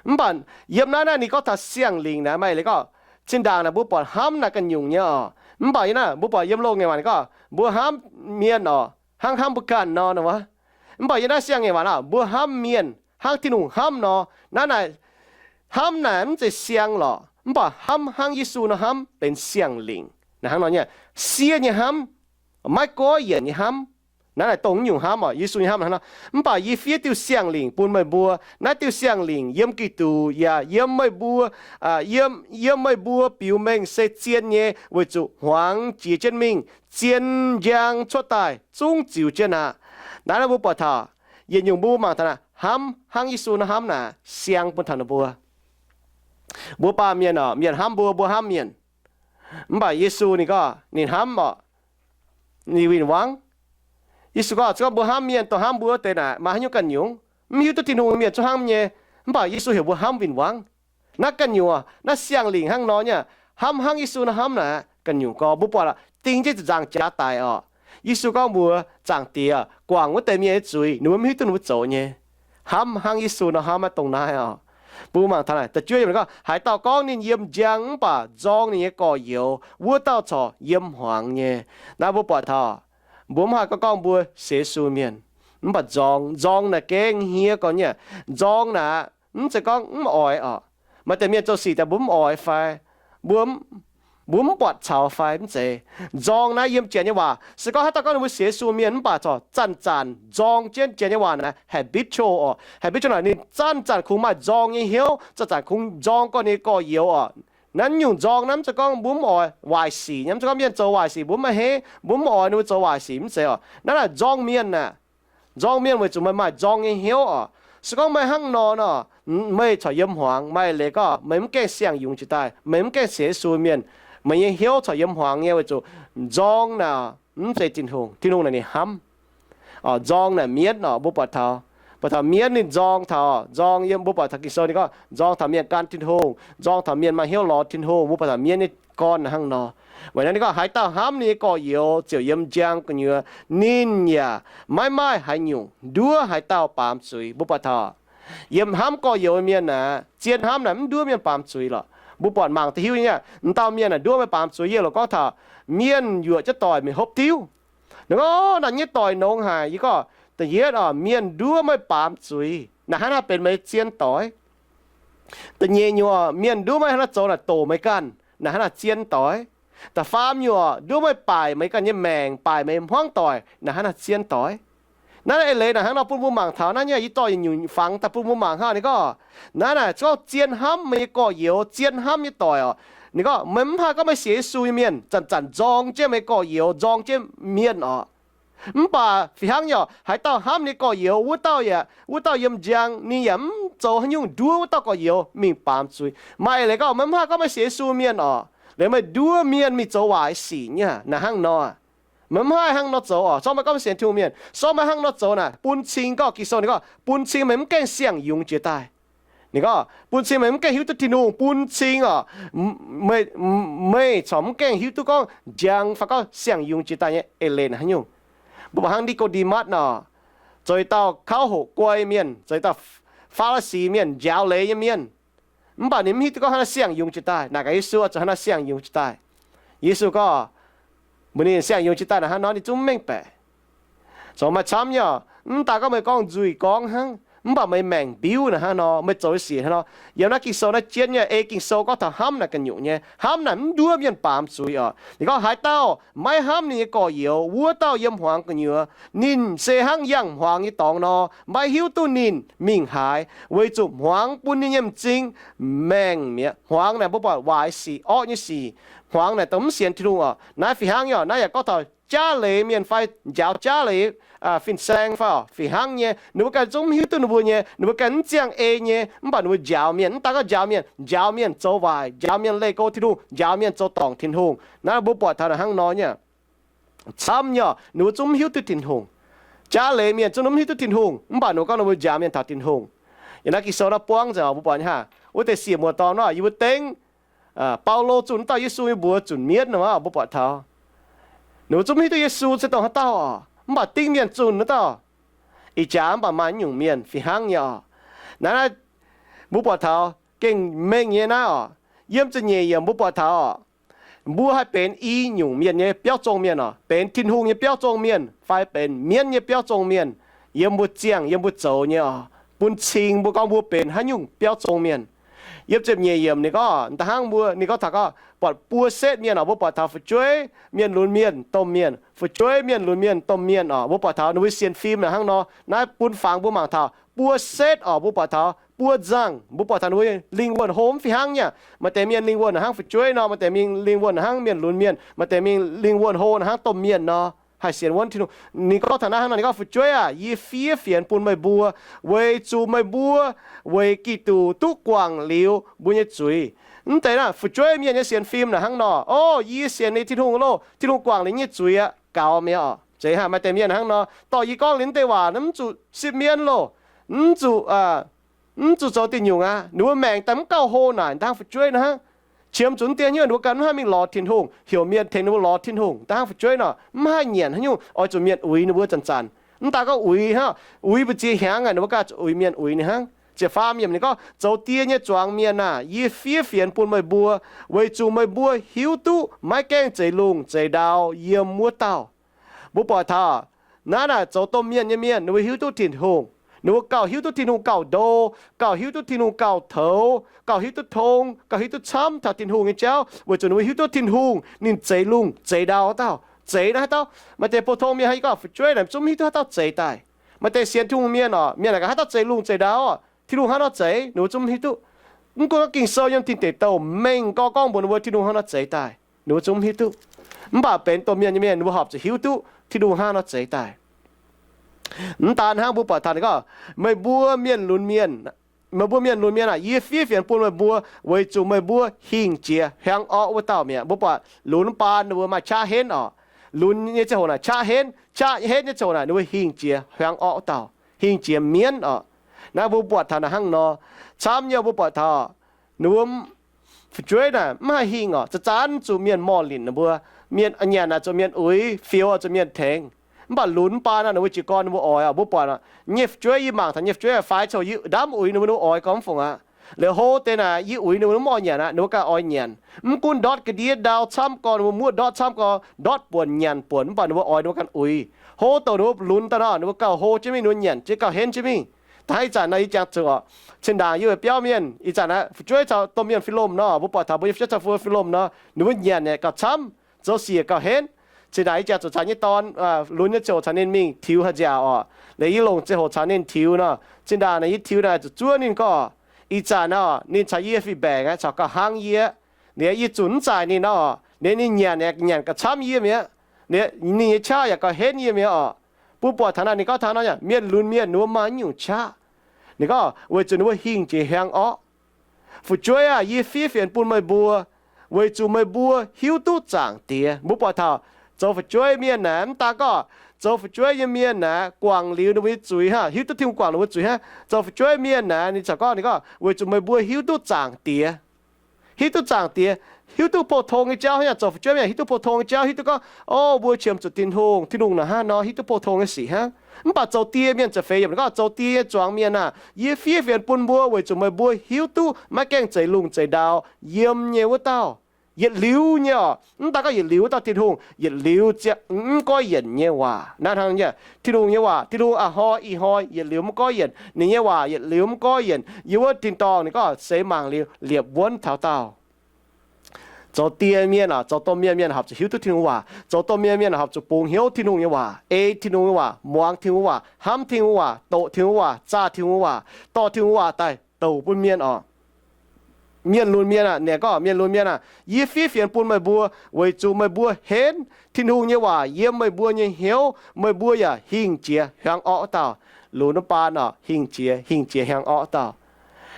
Mv baac yiem naaiv, naaiv ninh gorngv taux siang-lingc naaic, maaih eix leiz gorngv zinh ndaangc naaic mbuo buatc hnamv naaic ganh nyungc nyei oc. Mv baac yiem naaiv mbuo buatc yiem loz-ngaengc waac ninh gorngv mbuo hnamv mienh oc, hnangv hnamv mbuo ganh nor, nor wuov. Mv baac yiem naaiv siang-ngaengc waac naaic mbuo hnamv mienh hnangv Tin-Hungh hnamv nor. Naaiv naaic hnamv naaic mv zeiz siang lorqc, mv baac hnamv hnangv Yesu nor hnamv benx siang-lingc. Naaiv hnangv nor nyei, siev nyei hnamv, maiv goiv yienc nyei hnamv. Naaiv naaic dongh nyungc hnamv oc, Yesu nyei hnamv hnangv nor. Mv baac yie fiev diuh siang-lingc bun meih mbuo. Naaiv diuh siang-lingc yiem Giduc yaac yiem meih mbuo, yiem, yiem meih mbuo biux mengh se zien nyei, weic zuqc hmuangx jiex jienv mingh, zien njang cuotv daaih zungv ziux jienv aqv. Naaiv naaiv mbuo buatc taux yietc nyungc mbuo mangc taux naaic, hnamv hnangv Yesu nor hnamv naaic siang bun taux ninh mbuo. Mbuo baamh mienh oc, mienh hnamv mbuo, mbuo hnamv mienh. Mv baac Yesu ninh gorngv ninh hnamv oc, ninh win-wangv. Yesu gorngv, se gorngv mbuo hnamv mienh dongh hnamv mbuo wuov deix naaic, maaih haaix nyungc ganh nyungc? Mv hiuv duqv Tin-Hungh nyei mienh zungv hnamv nyei. Mv baac Yesu heuc mbuo hnamv win-wangv. Naaiv ganh nyungc, naaiv siang-lingc hnangv nor nyei, hnamv hnangv Yesu nor hnamv naaic ganh nyungc gorngv. Mbuo buatc aqv, ding jienv ziepc nzaangc jaax daic oc. Yesu gorngv mbuox Zaangc Diex guangc wuov deix mienh nyei zuiz, ninh mbuo mv hiuv duqv ninh mbuo zoux nyei. Hnamv hnangv Yesu nor hnamv naaiv dongh naaiv oc. Mbuo mangc taux naaic da'juov yiemc gorngv, haaix dauh gorngv ninh yiem njang mv baac nzorng ninh nyei gorx-youz, wuov dauh corc yiem hmuangx nyei. Naaiv mbuo buatc taux mbuo mv haih gorngv gorngv mbuo sienx Yesu mienh mv baac nzorng. Nzorng naaic gengh hniev gorx nyei. Nzorng naaic mv zeiz gorngv mv oix oc. Maaih deix mienh zoux sic daaih mbuo mv oix fai mbuo, mbuo mv buatc caux fai mv zeiz. Nzorng naaiv yiem Janx nyei waac, se gorngv haaix dauh gorngv ninh mbuo sienx Yesu mienh mv baac corc zanc-zanc nzorng jienv. Janx nyei waac naaic habitual oc. Habitual naaic ninh zanc-zanc kungx maaih nzorng nyei hnyouv, zanc-zanc kungx nzorng gorn ninh nyei gorx-youz oc. Naaiv nyungc nzorng naaiv mv zeiz gorngv mbuo mv oix waaic sic nyei, mv zeiz gorngv mienh zoux waaic sic mbuo mv maaih hei, mbuo mv oix ninh mbuo zoux waaic sic, mv zeiz oc. Naaiv naaic nzorng mienh aah, nzorng mienh weic zuqc meih maaih nzorng nyei hnyouv oc. Se gorngv meih hnangv nor nor, meih corc yiem hmuangx. Maaih leiz gorngv meih mv gaengh siang-yungz jiex daaih, meih mv gaengh sienx Yesu mienh, meih nyei hnyouv corc yiem hmuangx nyei weic zuqc nzorng naaic mv zeiz Tin-Hungh. Tin-Hungh naaic ninh hnamv. Nzorng naaic mienv oc. Mbuo buatc taux, buatc taux mienv ninh nzorng taux, nzorng yiem, mbuo buatc taux Ging-Sou ninh gorngv nzorng taux mienh gan Tin-Hungh, nzorng taux mienh maaih hnyouv lorz Tin-Hungh. Mbuo buatc taux mienv nyei gorn hnangv nor. Weic naaiv ninh gorngv haaix dauh hnamv ninh nyei gorx-youz ziouc yiem njang gu'nyuoz, ninh yaac maiv maaih haaix nyungc nduov haaix dauh baamz zuiz. Mbuo buatc taux yiem hnamv gorx-youz mienh aeqv, zien hnamv naaic mv nduov mienh baamz zuiz lorqc. Mbuo buatc mangc da'hiuv nyei, m'dauh mienh aeqv, nduov meih baamz zuiz. Yie loc gorngv taux mienh yuoqc jienv doic mingh hopv diuv. Ninh gorngv, naaiv nyei doic nongx haic. Yie gorngv, da'yietv oc, mienh nduov meih baamz zuiz, naaic hnangv naaiv benx meih zien doic. Da'nyeic nyungc, mienh nduov meih hnangv naaiv zoux naaic doqc meih ganh, naaic hnangv naaiv zien doic. Da'faam nyungc, nduov meih baaic meih ganh nyei maengc, baaic meih hmuangv doic, naaic hnangv naaiv zien doic. Naaiv eix leiz naaic hnangv nor bun mbuo mangc taux naaiv nyei, yie dorh yietc nyungc fangx daaih bun mbuo mangc hnangv. Ninh gorngv, naaiv naaic gorngv zien hnamv meih nyei gorx-youz, zien hnamv nyei doic oc. Ninh gorngv, meih mv haih gorngv meih sienx Yesu nyei mienh zanc-zanc nzorng jienv meih nyei gorx-youz, nzorng jienv mienh oc. Mv baac fih hnangv nyei oc, haaix dauh hnamv ninh nyei gorx-youz, wuov dauh yaac, wuov dauh yiem njang, ninh yaac mv zoux haaix nyungc nduov wuov dauh gorx-youz mingh baamz zuiz. Maaih eix leiz gorngv meih mv haih gorngv meih sienx Yesu mienh oc, liuz meih nduov mienh mingh zoux waaic sic nyei, naaic hnangv nor. Meih mv haih hnangv nor zoux oc. Se gorngv meih gorngv meih sienx Tin-Hungh mienh, se gorngv meih hnangv nor zoux naaic, bun cing, gorngv Ging-Sou ninh gorngv bun cing meih mv gaengh siang-yungz jiex daaih. Ninh gorngv bun cing meih mv gaengh hiuv duqv Tin-Hungh, bun cing oc, meih, meih corc mv gaengh hiuv duqv gorngv njang fai gorngv siang-yungz jiex daaih nyei eix leiz naaic haaix nyungc. Mbuo buatc hnangv Ni^ko^nde^matv nor, zoux dauh kauv hoqc guai mienh, zoux dauh Faa^li^si mienh, njaaux leiz nyei mienh. Mv baac ninh mv hiuv duqv gorngv hnangv naaiv siang-yungz jiex daaih. Naaic gaax Yesu, oix zuqc hnangv naaiv siang-yungz jiex daaih. Yesu gorngv, mbuox ninh siang-yungz jiex daaih naaic hnangv nor, ninh zungv mv mengh baeqc. Zoux maaih camv nyei oc. Mv daaih gorngv meih gorngv nzuih gorngv hnangv, Mv baac meih maengc mbiuv naaic hnangv nor, meih zoux nyei sic hnangv nor. Yiem naaiv Ging-Sou naaiv jienv nyei, ei Ging-Sou gorngv taux hnamv naaic ga'nyungc nyei. Hnamv naaic mv nduov mienh baamz zuiz oc. Ninh gorngv haaix dauh maiv hnamv ninh nyei gorx-youz, wuov dauh yiem hmuangx gu'nyuoz. Ninh se hnangv yangh hmuangx nyei dorngx nor, maiv hiuv duqv ninh mingh haaix, weic zuqc hmuangx bun ninh nyei m'zing maengh mi'aqv. Hmuangx naaic mbuo buatc waaic sic, orqv nyei sic. Hmuangx naaic dongh mv sienx Tin-Hungh oc. Naaiv fih hnangv nyei oc. Naaiv yaac gorngv taux jaav leiz mienh fai njaaux jaav leiz fin-saeng fai oc, fih hnangv nyei. Ninh mbuo ganh zungv mv hiuv duqv ninh mbuo nyei, ninh mbuo ganh mv ziangh ei nyei, mv baac ninh mbuo njaaux mienh. Mv daan gorngv njaaux mienh, njaaux mienh zoux waaic, njaaux mienh leih go Tin-Hungh, njaaux mienh zoux dorngc Tin-Hungh. Naaiv mbuo buatc taux naaic hnangv nor nyei. Camv nyei oc, ninh mbuo zungv mv hiuv duqv Tin-Hungh. Jaav leiz mienh zungv mv hiuv duqv Tin-Hungh, mv baac ninh mbuo gorngv ninh mbuo njaaux mienh taux Tin-Hungh. Yiem naaiv Ging-Sou naaiv buangv nzengc oc, mbuo buatc nyei hnangv. Wuov deix siec muoz-dorn nor, yie mbuo dengv Baulo zunh wuov dauh Yesu nyei mbuox zunc mienv nor, mbuo buatc taux ninh mbuo zungv mv hiuv duqv Yesu se dongh haaix dauh oc, mv baac dingv mienh zunh wuov dauh. Ih jaax mv baac maaih nyungc mienh fih hnangv nyei oc. Naaiv, naaiv mbuo buatc taux gengh mengh nyei naaiv oc. Yiem ziepc nyeic yiemc mbuo buatc taux oc, mbuo haih benx i nyungc mienh nyei biauv zong mienh oc, benx Tin-Hungh nyei biauv zong mienh fai benx mienv nyei biauv zong mienh, yiem mbuo ziangh yiem mbuo zoux nyei oc, bun cing mbuo gorngv mbuo benx haaix nyungc biauv zong mienh. Yiem ziepc nyeic yiemc ninh gorngv, da'hnangv mbuo ninh gorngv taux gorngv buatc buo setv mienh oc, mbuo buatc taux fu'jueiv mienh lunx mienh domh mienh, fu'jueiv mienh lunx mienh domh mienh oc. Mbuo buatc taux ninh mbuo sienx fim naaic hnangv nor, naaiv bun fangx mbuo mangc taux buo setv oc, mbuo buatc taux buo nzangc, mbuo buatc taux ninh mbuo lingh wuonh hlo mv fih hnangv nyei. Maaih deix mienh lingh wuonh hnangv fu'jueiv nor, maaih deix mienh lingh wuonh hnangv mienh lunx mienh, maaih deix mienh lingh wuonh hlo hnangv domh mienh nor. Haih sienx wuonv Tin-Hungh. Ninh gorngv taux naaiv hnangv nor, ninh gorngv, fu'jueiv aac, yie fiev fienx bun meih mbuo, weic zuqc meih mbuo weic Giduc duqv guangc liuz mbuo nyei zuiz. Mv deix naaiv fu'jueiv mienh nyei sienx fim naaic hnangv nor, o, yie sienx ninh Tin-Hungh loh, Tin-Hungh guangc ninh nyei zuiz aqv, gaux mi'aqv oc. Zeiz hnangv, maaih deix mienh hnangv nor, dorh yie gorngv liuz naaiv deix waac mv zuqc sipv mienv loh, mv zuqc, mv zuqc zoux diuh nyungc aqv. Ninh mbuo maengc daaih mv gauh hlo naaic, da'hnangv fu'jueiv naaiv hnangv. Qiemx zuqc deix hnyouv ninh mbuo ganh mv haih mingh lorz Tin-Hungh, heuc mienh tengx ninh mbuo lorz Tin-Hungh, da'hnangv fu'jueiv nor, mv haih nyanc haaix nyungc, oix zuqc mienh uix ninh mbuo zanc-zanc. Mv daan gorngv uix hnangv, uix mbu'ziex hnyangx aqv, ninh mbuo ganh zuqc uix mienh uix ninh hnangv. Ziepc faam yiemc ninh gorngv, zoux die nyei zuangx mienh aah, yie fiev fienx bun meih mbuo, weic zuqc meih mbuo hiuv duqv maiv gaengh zeix lungh zeix ndau yiem wuov dauh. Mbuo buatc taux naaiv naaic zoux domh mienh nyei mienh ninh mbuo hiuv duqv Tin-Hungh. Ninh mbuo gauh hiuv duqv Tin-Hungh gauh ndo, gauh hiuv duqv Tin-Hungh gauh toux, gauh hiuv duqv tong, gauh hiuv duqv camv taux Tin-Hungh nyei jauv, weic zuqc ninh mbuo hiuv duqv Tin-Hungh ninh zeix lungh zeix ndau wuov dauh. Zeix naaiv haaix dauh? Maaih deix pou-tong mienh haih gorngv fu'jueiv naaic zungv mv hiuv duqv haaix dauh zeix daaih. Maaih deix sienx Tin-Hungh mienh oc, mienh naaic gaax haaix dauh zeix lungh zeix ndau, Tin-Hungh haaix nor zeix, ninh mbuo zungv mv hiuv duqv. Mv gunv gorngv Ging-Sou yiem Tin Deic Douh mengh gorngv gorngv mbuox ninh mbuo Tin-Hungh hnangv nor zeix daaih, ninh mbuo zungv mv hiuv duqv. Mv baac benx domh mienh nyei mienh ninh mbuo horpc zuqc hiuv duqv Tin-Hungh hnangv nor zeix daaih. Mv daan hnangv, mbuo buatc taux ninh gorngv, meih mbuo mienh lunx mienh, meih mbuo mienh lunx mienh aah, yie fiev fienx bun meih mbuo weic zuqc meih mbuo hingh jiex hiaang orqv wuov dauh mi'aqv. Mbuo buatc lunx baan ninh mbuo maaih qaqv henv oc. Lunx nyei ziangh hoc naaic qaqv henv, qaqv henv nyei ziangh hoc naaic ninh mbuo hingh jiex hiaang orqv wuov dauh, hingh jiex mienv oc. Naaiv mbuo buatc taux naaic hnangv nor, camv nyei mbuo buatc taux ninh mbuo fu'jueiv naaic mv haih hingh oc. Zanc-zanc zuqc mienh morh linc ninh mbuo, mienh nyanc naaic zuqc mienh uix, fioux zuqc mienh tengx. Mv baac lunx baan naaic ninh mbuo jiez gorn ninh mbuo oix oc. Mbuo buatc nyei fu'jueiv, yie mangc taux nyei fu'jueiv faix coux yie ndamv uix ninh mbuo, ninh mbuo oix gorngv mv fungc aqv. Liuz hlo deix naaic yie uix ninh mbuo mv oix nyanc aqv, ninh mbuo ganh oix nyanc. Mv gunv ndortv ga'ndiev ndau camv gorn, ninh mbuo muoqv ndortv camv gorn, ndortv buonc nyanc buonc, mv baac ninh mbuo oix ninh mbuo ganh uix. Hlo douc ninh mbuo lunx daaih nor, ninh mbuo gauh hlo jienv mingh, ninh mbuo nyanc jienv gauh henv jienv mingh. Da'hnangv ih zanc naaic yie jangx zuqc oc, zinh ndaangc yie weic biauv mienh, ih zanc naaiv fu'jueiv caux domh mienh fih lomh nor, mbuo buatc taux mbuo nyei fu'jueiv caux fu'jueiv fih lomh nor, ninh mbuo nyanc naaic gauh camv, zoux siec gauh henv. Zinh ndaangc yie jangx zuqc caux nyei dorn lunx nyei ziangh hoc caux ninh mingh tiux haaix nziaauc oc. Liuz yie longc ziangh hoc caux ninh tiux nor, zinh ndaangc naaic yie tiux naaic zuqc zuov ninh gorngv, ih zanc naaic ninh caux yie fih mbaengc aqv, caux gauh hnangv yie. Liuz yie zunc mv zaaic ninh nor, liuz ninh nyanc, nyanc gauh camv yie mi'aqv. Liuz ninh nyei qaqv yaac gauh henv yie mi'aqv oc. Mbuo buatc taux naaic ninh gorngv taux nor, mienh lunx mienh ninh mbuo maaih nyungc qaqv. Ninh gorngv weic zuqc ninh mbuo hingh jiex hiaang orqv. Fu'jueiv aah, yie fiev fienx bun meih mbuo, weic zuqc meih mbuo hiuv duqv Zaangc Diex. Mbuo buatc taux zoux fu'jueiv mienh naaic, mv daan gorngv zoux fu'jueiv nyei mienh naaic guangc liuz ninh mbuo nyei zuiz hnangv, hiuv duqv Tin-Hungh guangc ninh mbuo zuiz hnangv. Zoux fu'jueiv mienh naaic ninh corc gorngv, ninh gorngv weic zuqc meih mbuo hiuv duqv Zaangc Diex. Hiuv duqv Zaangc Diex, hiuv duqv pou-tong nyei jauv hnangv, zoux fu'jueiv mienh hiuv duqv pou-tong nyei jauv, hiuv duqv gorngv, o, mbuo qiemx zuqc Tin-Hungh, Tin-Hungh naaic hnangv nor, hiuv duqv pou-tong nyei sic hnangv. Mv baac zoux die mienh ziepc feix yiemc ninh gorngv, zoux die nyei zuangx mienh aah, yie fiev fienx bun mbuo weic zuqc meih mbuo hiuv duqv maiv gaengh zeix lungh zeix ndau yiem nyei wuov dauh. yietc liuz nyei oc. Mv daaih gorngv yietc liuz wuov dauh Tin-Hungh, yietc liuz ziangh mv goiv yienc nyei waac. Naaiv hnangv nyei, Tin-Hungh nyei waac, Tin-Hungh a'hnoi ih hnoi yietc liuz mv goiv yienc. Ninh nyei waac yietc liuz mv goiv yienc. Yiem wuov tin-dorngh ninh gorngv seix mangc liuz liepc wuonv taux daauh. Zoux die mienh, zoux domh mienh, mienh horpc zuqc hiuv duqv Tin-Hungh waac. Zoux domh mienh, mienh horpc zuqc bungx hnyouv Tin-Hungh nyei waac, ei Tin-Hungh nyei waac, muangx Tin-Hungh waac, hnamv Tin-Hungh waac, doqc Tin-Hungh waac, zaah Tin-Hungh waac, dorh Tin-Hungh waac daaih douc bun mienh oc. Mienh lunx mienh aah, ninh gorngv, mienh lunx mienh aah, yie fiev fienx bun meih mbuo weic zuqc meih mbuo henv Tin-Hungh nyei waac yiem meih mbuo nyei hnyouv, meih mbuo yaac hingh jiex hiaangx orqv wuov dauh. Lunx wuov baan oc, hingh jiex, hingh jiex hiaangx orqv wuov dauh.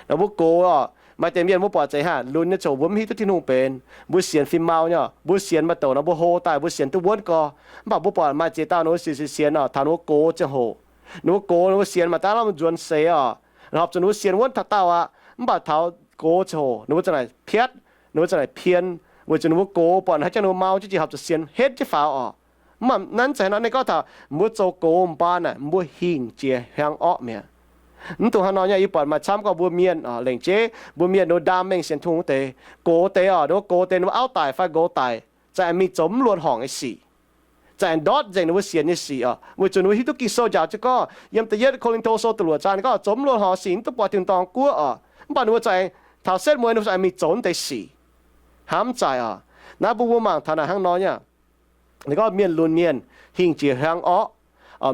Nor mbuo gox oc, maaih deix mienh mbuo buatc zeiz hnangv lunx nyei ziangh hoc mbuo mv hiuv duqv Tin-Hungh benx, mbuo sienx fim mau nyei oc. Mbuo sienx maaih douc nor mbuo hlo daaih mbuo sienx duqv wuonv gorx. Mv baac mbuo buatc maaih ziex dauh ninh mbuo sienx sienx sienx oc, taux ninh mbuo gox ziangh hoc, ninh mbuo gox ninh mbuo sienx maaih daav lamh nzuonx seix oc, horpc zuqc ninh mbuo sienx wuonv taux daauh aqv. Mv baac taux gox ziangh hoc ninh mbuo za'naaic piatv, ninh mbuo za'naaic pien, weic zuqc ninh mbuo gox buatc haaix jangx ninh mbuo mau jienv jiex horpc zuqc sienx henv jienv faaux oc. Mv baac naaiv zeiz hnangv nor, ninh gorngv taux mbuo zoux gox mv baan naaic mbuo hingh jiex hiaangx orqv mi'aqv. Mv dungx hnangv nor nyei. Yie buatc maaih camv gorngv mbuo mienh oc, lengc jeiv mbuo mienh ninh mbuo ndaam mengh sienx Tin-Hungh wuov deix, gox deix oc, ninh mbuo gox deix ninh mbuo auv daic fai nqox daic, za'gengh mingh zoux mv luonx horngc nyei sic, za'gengh ndortv nzengc ninh mbuo sienx nyei sic oc. Weic zuqc ninh mbuo hiuv duqv Ging-Sou njaaux jienv gorngv, yiem da'yietv Ko^lin^to Sou da'luoqc zaang ninh gorngv zoux mv luonx horngc sic mv duqv buatc tin-dorngh guoqv oc. Mv baac ninh mbuo za'gengh taux setv mueiz ninh mbuo za'gengh mingh zoux naaiv deix sic, hnamv zaaic oc. Naaiv mbuo mbuo mangc taux naaic hnangv nor nyei. Ninh gorngv mienh lunx mienh hingh jiex hiaangx orqv.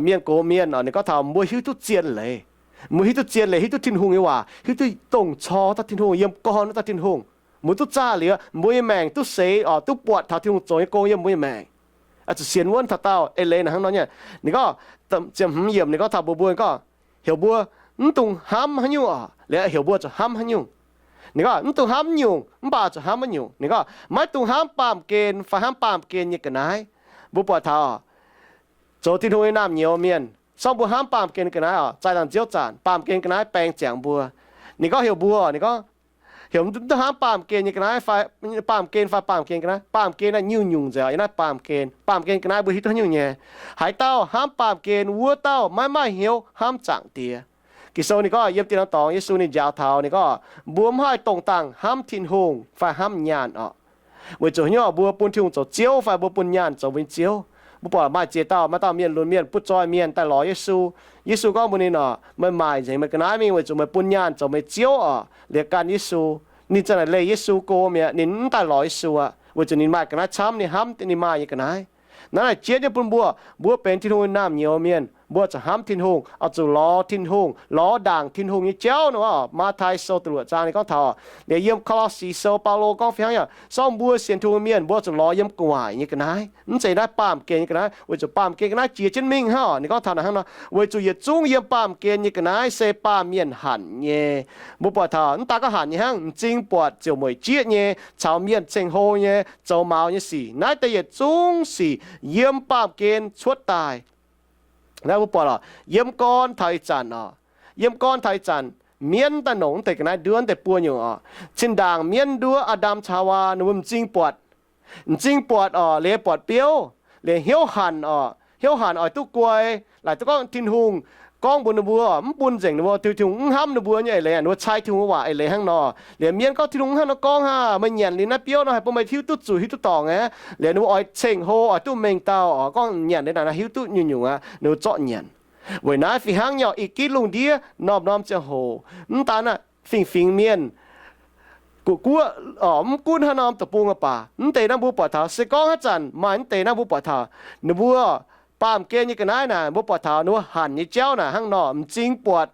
Mienh gox mienh oc, ninh gorngv taux mbuo hiuv duqv zien leiz. Mbuo hiuv duqv zien leiz, hiuv duqv Tin-Hungh nyei waac, hiuv duqv dongh cor dauh Tin-Hungh yiem gorn wuov dauh Tin-Hungh. Mbuo duqv zaah liuz, mbuo nyei maengc duqv seix oc, duqv buatc taux Tin-Hungh zoux nyei gong yiem mbuo nyei maengc. Zuqc sienx wuonv taux daauh eix leiz naaic hnangv nor nyei. Ninh gorngv, ziepc hmz yiemc ninh gorngv taux mbuo mbuo gorngv, heuc mbuo mv dungx hnamv haaix nyungc oc, liuz heuc mbuo zuqc hnamv haaix nyungc. Ninh gorngv mv dungx hnamv nyungc, mv baac zuqc hnamv wuov nyungc. Ninh gorngv maiv dungx hnamv baamh gen fai hnamv baamh gen nyei ga'naaiv. Mbuo buatc taux zoux Tin-Hungh nyei naamh nyouz mienh, sorng mbuo hnamv baamh gen ga'naaiv oc, zaih dangh nziouv zanc baamh gen ga'naaiv baeng ziangx mbuo. Ninh gorngv heuc mbuo, ninh gorngv heuc mv dungx hnamv baamh gen nyei ga'naaiv fai, baamh gen fai baamh gen ga'naaiv. Baamh gen naaiv nyungc-nyungc nzengc oc. Yiem naaiv baamh gen, baamh gen ga'naaiv mbuo hiuv duqv haaix nyungc nyei? Haaix dauh hnamv baamh gen, wuov dauh maiv maaih hnyouv hnamv Zaangc Diex. Ging-Sou ninh gorngv yiem dinh norm dorngx Yesu ninh njaaux taux ninh gorngv mbuo mv haih dongh dangh hnamv Tin-Hungh fai hnamv nyaanh oc. Weic zuqc haaix nyungc mbuo bun Tin-Hungh zoux ziouv fai mbuo bun nyaanh zoux mbuo nyei ziouv? Mbuo buatc maaih ziex dauh, maaih dauh mienh lunx mienh butv zoih mienh daaih lorz Yesu. Yesu gorngv mbuox ninh oc, meih maaic nzengc meih ga'naaiv mingh weic zuqc meih bun nyaanh zoux meih nyei ziouv oc. Liuz gan Yesu, ninh za'naaic leih Yesu go mi'aqv, ninh mv daaih lorz Yesu aqv, weic zuqc ninh maaih ga'naaiv camv, ninh hnamv ninh maaih nyei ga'naaiv. Naaiv naaic jiex nyei bun mbuo, mbuo benx Tin-Hungh nyei naamh nyouz mienh, mbuo zuqc hnamv Tin-Hungh, oix zuqc lorz Tin-Hungh, lorz ndaangc Tin-Hungh nyei jauv nor. Matv^tai Sou da'luoqc zaang ninh gorngv taux, liuz yiem Ko^lo^si Sou Baulo gorngv fih hnangv yaac, sorng mbuo sienx Tin-Hungh mienh mbuo zuqc lorz yiem gu'nguaaic nyei ga'naaiv, mv zeiz naaiv baamh gen nyei ga'naaiv, weic zuqc baamh gen ga'naaiv jiex jienv mingh hnangv. Ninh gorngv taux naaic hnangv nor, weic zuqc yietc zungv yiem baamh gen nyei ga'naaiv se baamh mienh hanc nyei. Mbuo buatc taux mv daaih gorngv hanc nyei hnangv, m'zing buatc, ziouc mueic jieqv nyei, caux mienh ceng-hlo nyei, zoux maux nyei sic, naaiv deix yietc zungv sic yiem baamh gen cuotv daaih. Naaiv mbuo buatc oc, yiem gorn taux ih zanc oc, yiem gorn taux ih zanc, mienv daaih nongc mv deix ga'naaiv nduov deix buo nyungc oc. Zinh ndaangc mienv nduov Aa^ndam caux Haawaa ninh mbuo m'zing buatc, m'zing buatc oc, liuz buatc biouv, liuz hnyouv hanc oc, hnyouv hanc oix duqv guai, laaic duqv gorngv Tin-Hungh gorngv mbuox ninh mbuo mv bun nzengc ninh mbuo, Tin-Hungh mv hnamv ninh mbuo nyei eix leiz, ninh mbuo cai Tin-Hungh nyei waac eix leiz hnangv nor. Liuz mienv gorngv, Tin-Hungh hnangv nor gorngv hnangv, meih nyanc liuz naaiv biouv nor haih bun meih hiuv duqv zuqc hiuv duqv dorngc aqv. Liuz ninh mbuo oix ceng-hlo oix duqv mengh dauh oc, gorngv nyanc liuz naaic hiuv duqv nyungc-nyungc aqv, ninh mbuo zorqv nyanc. Weic naaiv fih hnangv nyei oc, ih gitv lungh ndiev norm-norm ziangh hoc, mv daan naaiv fingx-fingx mienh, guoqv-guoqv, mv gunv haaix norm deic-bung aqv baac, mv deix naaiv mbuo buatc taux, se gorngv haaix zanc maaih mv deix naaiv mbuo buatc taux, ninh mbuo baamh gen nyei ga'naaiv naaic mbuo buatc taux ninh mbuo hanc nyei jauv naaic hnangv nor, m'zing buatc,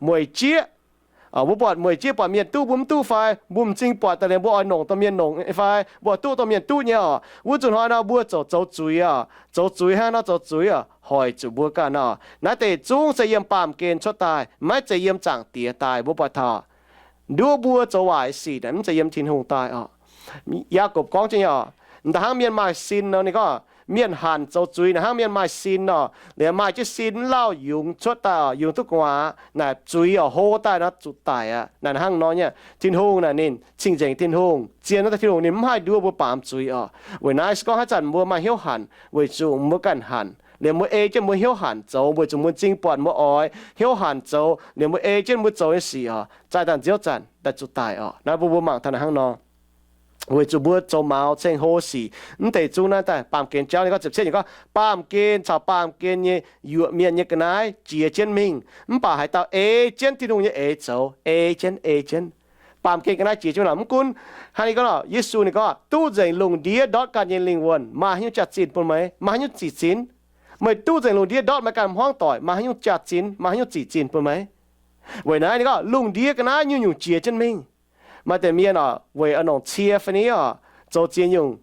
mueic jieqv. Mbuo buatc mueic jieqv buatc mienh duqv mbuo mv duqv fai, mbuo m'zing buatc daaih liuz mbuo oix nongc dorh mienh nongc fai, mbuo duqv dorh mienh duqv nyei oc. Wuov nzunc hnoi nor mbuo ziouc zoux zuiz oc, zoux zuiz hnangv nor zoux zuiz oc, hoic zuqc mbuo ganh oc. Naaiv deix zungv se yiem baamh gen cuotv daaih, maiv zeiz yiem Zaangc Diex daaih. Mbuo buatc taux nduov mbuo zoux waaic sic naaic mv zeiz yiem Tin-Hungh daaih oc. Yaagorpc gorngv jienv nyei oc, m'daaih hnangv mienh maaih sin nor, ninh gorngv mienh hanc zoux zuiz naaic hnangv mienh maaih sin nor, liuz maaih jienv sin mv lauh yungz cuotv daaih oc, yungz duqv gu'nguaaz naaic zuiz oc, hlo daaih nor zuqc daic aqv. Naaic hnangv nor nyei, Tin-Hungh naaic ninh cing-nzengc Tin-Hungh, zien naaiv dauh Tin-Hungh ninh mv haih nduov mbuo baamz zuiz oc. Weic naaiv se gorngv haaix zanc mbuo maaih hnyouv hanc weic zuqc mbuo ganh hanc, liuz mbuo ei jienv mbuo hnyouv hanc zoux weic zuqc mbuo m'zing buatc mbuo oix hnyouv hanc zoux, liuz mbuo ei jienv mbuo zoux nyei sic oc, zaih daaih nziouv zanc daaih zuqc daic oc. Naaiv mbuo mbuo mangc taux naaic hnangv nor. Weic zuqc mbuo zoux maux ceng hlo sic, mv deix zungv naaiv daaih baamh gen jauv. Ninh gorngv ziepc cietv nyei gorngv, baamh gen caux baamh gen nyei yuoqc mienh nyei ga'naaiv jiex jienv mingh, mv baac haaix dauh ei jienv Tin-Hungh nyei eix zoux, ei jienv, ei jienv. Baamh gen ga'naaiv jiex jienv mingh. Mv gunv hnangv naaiv gorngv, Yesu ninh gorngv, duqv nzengc lungh ndiev ndortv ganh nyei lingh wuonh, maaih haaix nyungc jaax-zinh bun meih? Maaih haaix nyungc zic-zinh? Meih duqv nzengc lungh ndiev ndortv meih ganh hmuangv doic, maaih haaix nyungc jaax-zinh, maaih haaix nyungc zic-zinh bun meih? Weic naaiv ninh gorngv lungh ndiev ga'naaiv nyungc-nyungc jiex jienv mingh. Maaih deix mienh oc, weic a'nongc cie fai ni oc, zoux ziex nyungc,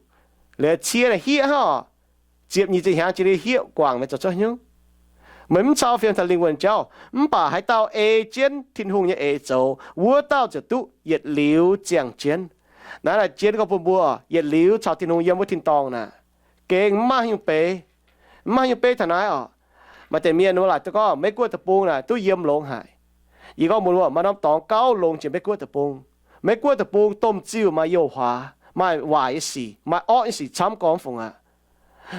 liuz cie naaic hieqv hnangv oc, ziepc nyeic ziepc hnyangx jiex liuz hieqv guangc, meih zoux cuotv hnyouv. Meih mv cau fiem taux lingh wuonh jauv. Mv baac haaix dauh ei jienv Tin-Hungh nyei eix zoux, wuov dauh ziouc duqv yietc liuz ziangh jienv. Naaiv laaic jienv gorngv bun mbuo, yietc liuz caux Tin-Hungh yiem wuov tin-dorngh naaic, gengh mv maaih haaix nyungc beiv, mv maaih haaix nyungc beiv taux naaiv oc. Maaih deix mienh wuov laaic duqv gorngv Meiv Guoqv deic-bung naaic duqv yiem longx haic. Yie gorngv mbuo, maaih norm dorngx gauh longx jiex Meiv Guoqv deic-bung. Meiv Guoqv deic-bung domh ziuh maaih youh huaax, maaih waaic nyei sic, maaih orqv nyei sic camv gormx fungc aqv.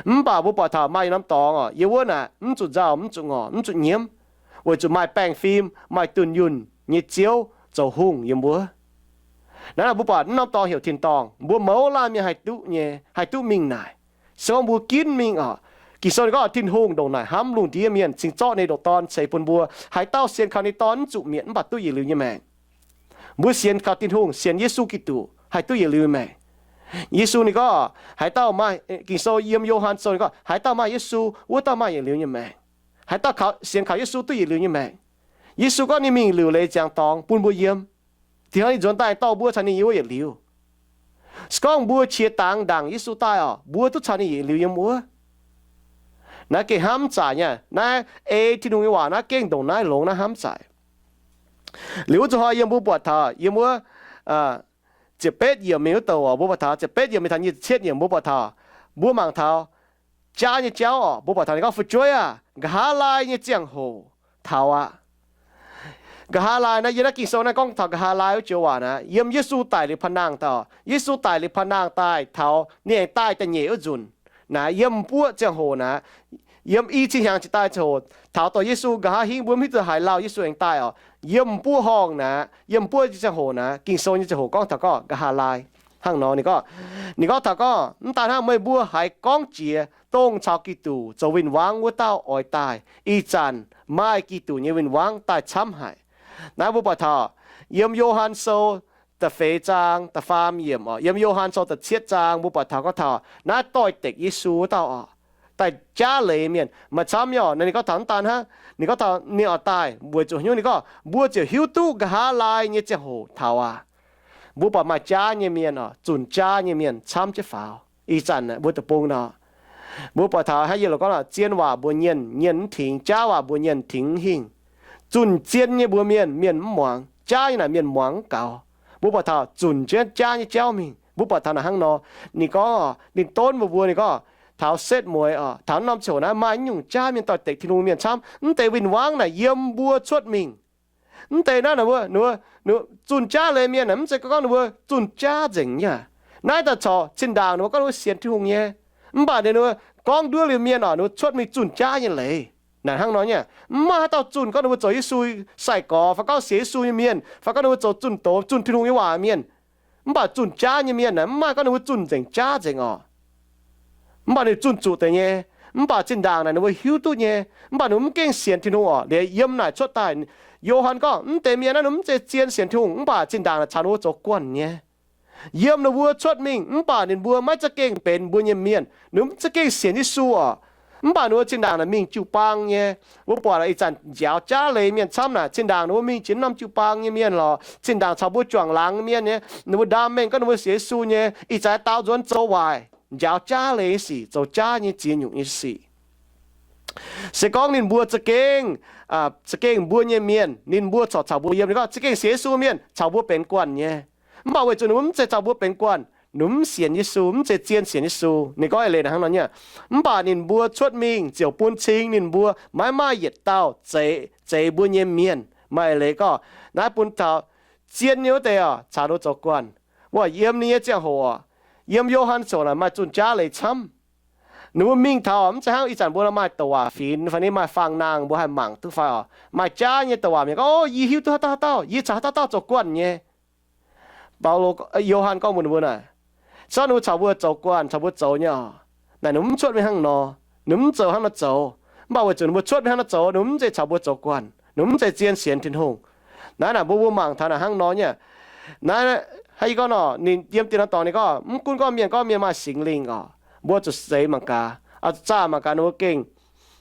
Mv baac mbuo buatc taux maaih norm dorngx oc, yiem wuov naaic mv zuqc nzauh, mv zuqc ngorc, mv zuqc nyiemv, weic zuqc maaih baengh fim, maaih dunh yunh nyei Ziouv zoux hungh yiem wuov. Naaiv mbuo buatc norm dorngx heuc tin-dorngh, mbuo mouz laanh mienh haih duqv nyei, haih duqv mingh naaic. Se gorngv mbuo ginv mingh oc. Ging-Sou ninh gorngv Tin-Hungh ndongc naaic hnamv lungh ndiev mienh, cingx zorqv ninh nyei ndoqc Dorn ceix bun mbuo. Haaix dauh sienx kaux ninh Dorn mv zuqc mietc, mv baac duqv yietc liuz nyei maengc. Mbuo sienx kaux Tin-Hungh, sienx Yesu Giduc, haih duqv yietc liuz nyei maengc. Yesu ninh gorngv haaix dauh maaih, Ging-Sou yiem Yo^han Sou ninh gorngv haaix dauh maaih Yesu, wuov dauh maaih yietc liuz nyei maengc. Haaix dauh kaux, sienx kaux Yesu duqv yietc liuz nyei maengc. Yesu gorngv ninh mingh liuc leiz ziangx dorngx bun mbuo yiem. Dingc hnangv ninh nzuonx daaih dorh mbuo caux ninh yiem wuov yietc liuz. Se gorngv mbuo qiex dangx ndaangc Yesu daaih oc, mbuo duqv caux ninh yietc liuz yiem wuov. Naaiv gengh hnamv zaaic nyei. Naaiv ei Tin-Hungh nyei waac naaiv gengh ndongc naaiv longx naaiv hnamv zaaic. Liuz wuov zuqc hnoi yiem mbuo buatc taux yiem wuov ziepc betv yiemc mingh wuov douc oc, mbuo buatc taux ziepc betv yiemc mingh taux nyic ziepc cietv yiemc, mbuo buatc taux mbuo mangc taux jaav nyei jauv oc, mbuo buatc taux ninh gorngv fu'jueiv aah, nqa'haav laai nyei ziangh hoc taux aqv. Nqa'haav laai naaiv, yiem naaiv Ging-Sou naaiv gorngv taux nqa'haav laai wuov joux waac naaiv, yiem Yesu daic liuz paan-nangh daaih, Yesu daic liuz paan-nangh daaih taux ninh aengx daaih da'nyeic wuov nzunc naaiv, yiem buoqv ziangh hoc naaiv, yiem i cin hnyangx jiex daaih ziangh hoc, taux dorh Yesu nqa'haav hingv mbuo mv hiuv duqv haaix lauh Yesu aengx daaih oc. Yiem buoqv horngh naaiv, yiem buoqv ziangh hoc naaiv, Ging-Sou nyei ziangh hoc gorngv taux gorngv nqa'haav laai. Hnangv nor ninh gorngv, ninh gorngv taux gorngv, mv daan hnangv, meih mbuo haiz gorngv jiex dongh caux Giduc zoux win-wangv wuov dauh oix daaih. Ih zanc maaih Giduc nyei win-wangv daaih camv haic. Naaiv mbuo buatc taux yiem Yo^han Sou da'feix zaang da'faam yiemc oc, yiem Yo^han Sou da'cietv zaang mbuo buatc taux gorngv taux naaiv doix-dekc Yesu wuov dauh oc, daaih jaav leiz mienh maaih camv nyei oc. Naaiv ninh gorngv taux mv daan hnangv, ninh gorngv taux ninh oix daaih weic zuqc hnyouv ninh gorngv mbuo ziouc hiuv duqv nqa'haav laai nyei ziangh hoc taux aqv. Mbuo buatc maaih jaav nyei mienh oc, zunh jaav nyei mienh camv jienv faaux. Ih zanc mbuo deic-bung nor, mbuo buatc taux hnangv yie loz gorngv, zien waac mbuox nyienh, nyienh mv tingx, jaav waac mbuox nyienh, tingx mv hingh. Zunh zien nyei mbuox mienh, mienh mv muangx. Jaav nyei naaic mienh muangx mv gaux. Mbuo buatc taux zunc jienv jaav nyei jauv mingh. Mbuo buatc taux naaic hnangv nor, ninh gorngv, ninh donv mbuox mbuo, ninh gorngv taux setv mueiz oc, taux norm ziangh hoc naaiv maaih nyungc jaav mienh doix-dekc Tin-Hungh mienh camv. Mv deix win-wangv naaic yiem mbuo cuotv mingh. Mv deix naaiv, zunh jaav leiz mienh aah, mv zeiz gorngv ninh mbuo zunh jaav nzengc nyei. Naaiv daaih corc zinh ndaangc ninh mbuo gorngv ninh mbuo sienx Tin-Hungh nyei, mv baac ninh mbuo gorngv nduov liuz mienh oc, ninh mbuo cuotv mingh zunh jaav nyei leiz. Naaic hnangv nor nyei, mv maaih haaix dauh zunh gorngv ninh mbuo zoux Yesu sai-gorx, fai gorngv sienx Yesu nyei mienh, fai gorngv ninh mbuo zoux zunh doz, zunh Tin-Hungh nyei waac mienh. Mv baac zunh jaav nyei mienh aah, mv maaih gorngv ninh mbuo zunh nzengc jaav nzengc oc. Mv baac ninh zunh zuqc deix nyei. Mv baac zinh ndaangc naaic ninh mbuo hiuv duqv nyei. Mv baac ninh mbuo mv gengh sienx Tin-Hungh oc. Liuz yiem naaic cuotv daaih, Yo^han gorngv mv deix mienh naaiv ninh mbuo mv zeiz zien sienx Tin-Hungh, mv baac zinh ndaangc naaic caux ninh mbuo zoux guanh nyei. Yiem ninh mbuo cuotv mingh, mv baac ninh mbuo maiv za'gengh benx mbuo nyei mienh. Ninh mbuo mv za'gengh sienx Yesu oc. Mv baac ninh mbuo zinh ndaangc naaic mingh jiu-baang nyei. Mbuo buatc ih zanc njaaux jaav leiz mienh camv naaic, zinh ndaangc ninh mbuo mingh jiex norm jiu-baang nyei mienh lorqc, zinh ndaangc caux mbuo juangc laangz nyei mienh nyei, ninh mbuo ndaam mengh gorngv ninh mbuo sienx Yesu nyei, ih zanc dau nzuonx zoux waaic, njaaux jaav leiz sic, zoux jaav nyei ziex nyungc nyei sic. Se gorngv ninh mbuo za'gengh, za'gengh mbuo nyei mienh, ninh mbuo corc caux mbuo yiem, ninh gorngv za'gengh sienx Yesu mienh caux mbuo benx guanh nyei. Mv baac weic zuqc ninh mbuo mv zeiz caux mbuo benx guanh, ninh mv sienx Yesu, mv zeiz zien sienx Yesu. Ninh gorngv eix leiz naaic hnangv nor nyei. Mv baac ninh mbuo cuotv mingh ziouc bun cing ninh mbuo maiv maaih yietc dauh zeix, zeix mbuo nyei mienh. Maaih eix leiz gorngv naaiv bun taux zien nyei wuov deix oc, caux ninh mbuo zoux guanh. Wuov yiem ninh nyei ziangh hoc oc, yiem Yo^han ziouc naaic maaih zunh jaav leiz camv. Ninh mbuo mingh taux mv zeiz hnangv ih zanc mbuo nor maaih douc waac finx fai ni maaih faang-naang mbuo haih mangc duqv fai oc. Maaih jaav nyei douc waac mienh gorngv, O, yie hiuv duqv haaix dauh haaix dauh, yie caux haaix dauh dauh zoux guanh nyei. Baulo, Yo^han gorngv mbuox ninh mbuo naaic, Zorqv ninh mbuo caux mbuo zoux guanh, caux mbuo zoux nyei oc. Naaic ninh mbuo mv cuotv mingh hnangv nor. Ninh mbuo mv zoux hnangv nor zoux. Mv baac weic zuqc ninh mbuo cuotv mingh hnangv nor zoux, ninh mbuo mv zeiz caux mbuo zoux guanh, ninh mbuo mv zeiz zien sienx Tin-Hungh. Naaiv naaic mbuo mbuo mangc taux naaic hnangv nor nyei. Naaiv, haaix yie gorngv nor, ninh yiem dieh norm dorngx ninh gorngv, mv gunv gorngv mienh gorngv mienh maaih Singx Lingh oc, mbuo zuqc seix mangc gaax, zuqc zaah mangc gaax ninh mbuo gengh,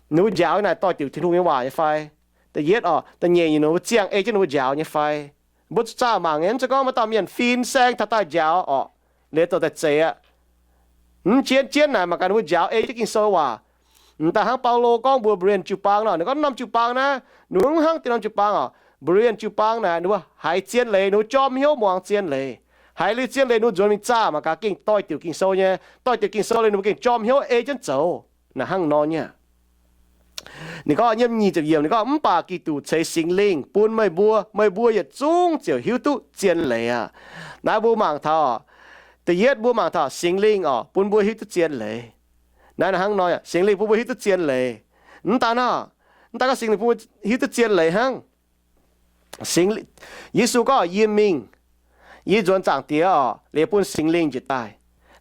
ninh mbuo njaaux naaic doix-diuc Tin-Hungh nyei waac nyei fai. Da'yietv oc, da'nyeic nyungc ninh mbuo ziangh ei jienv ninh mbuo njaaux nyei fai. Mbuo zuqc zaah mangc nyei, mv zeiz gorngv maaih dauh mienh fin-saeng taux daaih njaaux oc, liuz zoux daaih zeiz aqv. Mv jienv jienv naaic mangc gaax ninh mbuo njaaux ei jienv Ging-Sou waac. M'daaih hnangv Baulo gorngv mbuox Berean jiu-baang nor, ninh gorngv norm jiu-baang naaiv, ninh mbuo mv hnangv deix norm jiu-baang oc. Berean jiu-baang naaic ninh mbuo haiz zien leiz, ninh mbuo jorm hnyouv muangx zien leiz. Haiz liuz zien leiz ninh mbuo nzuonx mingh zaah mangc gaax gengh doix-diuc Ging-Sou nyei. Doix-diuc Ging-Sou liuz ninh mbuo gengh jorm hnyouv ei jienv zoux. Naaic hnangv nor nyei. Ninh gorngv nyiemc nyic ziepc yiemc, ninh gorngv, mv baac Giduc ceix Singx Lingh bun meih mbuo, meih mbuo yietc zungv ziouc hiuv duqv zien leiz aqv. Naaiv mbuo mangc taux, da'yietv mbuo mangc taux Singx Lingh oc, bun mbuo hiuv duqv zien leiz. Naaiv hnangv nor, Singx Lingh bun mbuo hiuv duqv zien leiz. Mv daan, mv daan gorngv Singx Lingh bun mbuo hiuv duqv zien leiz hnangv. Singx, Yesu gorngv, yie mingh, yie nzuonx Zaangc Diex oc, liuz bun Singx Lingh njiec daaih,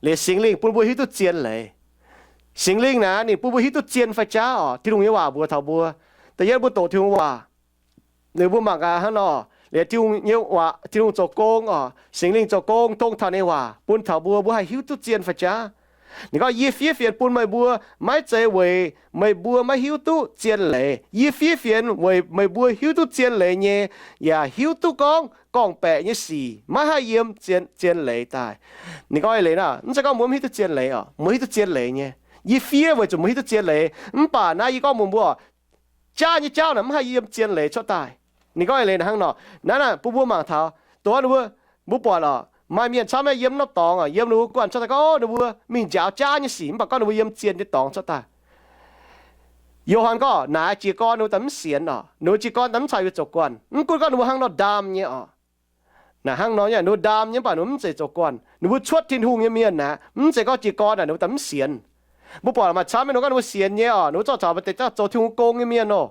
liuz Singx Lingh bun mbuo hiuv duqv zien leiz. Singx Lingh naaic ninh bun mbuo hiuv duqv zien fai jaav oc. Tin-Hungh nyei waac mbuox taux mbuo, da'yietv mbuo doqc Tin-Hungh waac, liuz mbuo mangc gaax hnangv nor, liuz Tin-Hungh nyei waac, Tin-Hungh zoux gong oc, Singx Lingh zoux gong dongh taux ninh nyei waac bun taux mbuo, mbuo haih hiuv duqv zien fai jaav. Ninh gorngv, yie fiev fienx bun meih mbuo maiv zeiz weic meih mbuo maiv hiuv duqv zien leiz. Yie fiev fienx weic meih mbuo hiuv duqv zien leiz nyei, yaac hiuv duqv gorngv gorngv-baeqc nyei sic maiv haih yiem zien, zien leiz daaih. Ninh gorngv leiz naaic, mv zeiz gorngv mbuo mv hiuv duqv zien leiz oc, mbuo hiuv duqv zien leiz nyei. Yie fiev weic zuqc mbuo hiuv duqv zien leiz. Mv baac naaiv yie gorngv mbuox mbuo, jaav nyei jauv naaic mv haih yiem zien leiz cuotv daaih. Ninh gorngv leiz naaic hnangv nor. Naaiv naaic bun mbuo mangc taux, dongh wuov ninh mbuo, mbuo buatc oc, maaih mienh camv nyei yiem norm dorngx oc, yiem ninh mbuo guanh cuotv daaih gorngv ninh mbuo mingh njaaux jaav nyei sic, mv baac gorngv ninh mbuo yiem zien nyei dorngx cuotv daaih. Yo^han gorngv naaic jiez gorn ninh mbuo daaih mv sienx oc, ninh mbuo jiez gorn daaih mv caux yie zoux guanh. Mv gunv gorngv ninh mbuo hnangv nor ndaam nyei oc. Naaic hnangv nor nyei, ninh mbuo ndaam nyei mv baac ninh mbuo mv zeiz zoux guanh. Ninh mbuo cuotv Tin-Hungh nyei mienh naaic, mv zeiz gorngv jiez gorn naaic ninh mbuo daaih mv sienx. Mbuo buatc maaih camv nyei ninh mbuo gorngv ninh mbuo sienx nyei oc, ninh mbuo zorqv caux maaih deix zorqv zoux Tin-Hungh gong nyei mienh oc,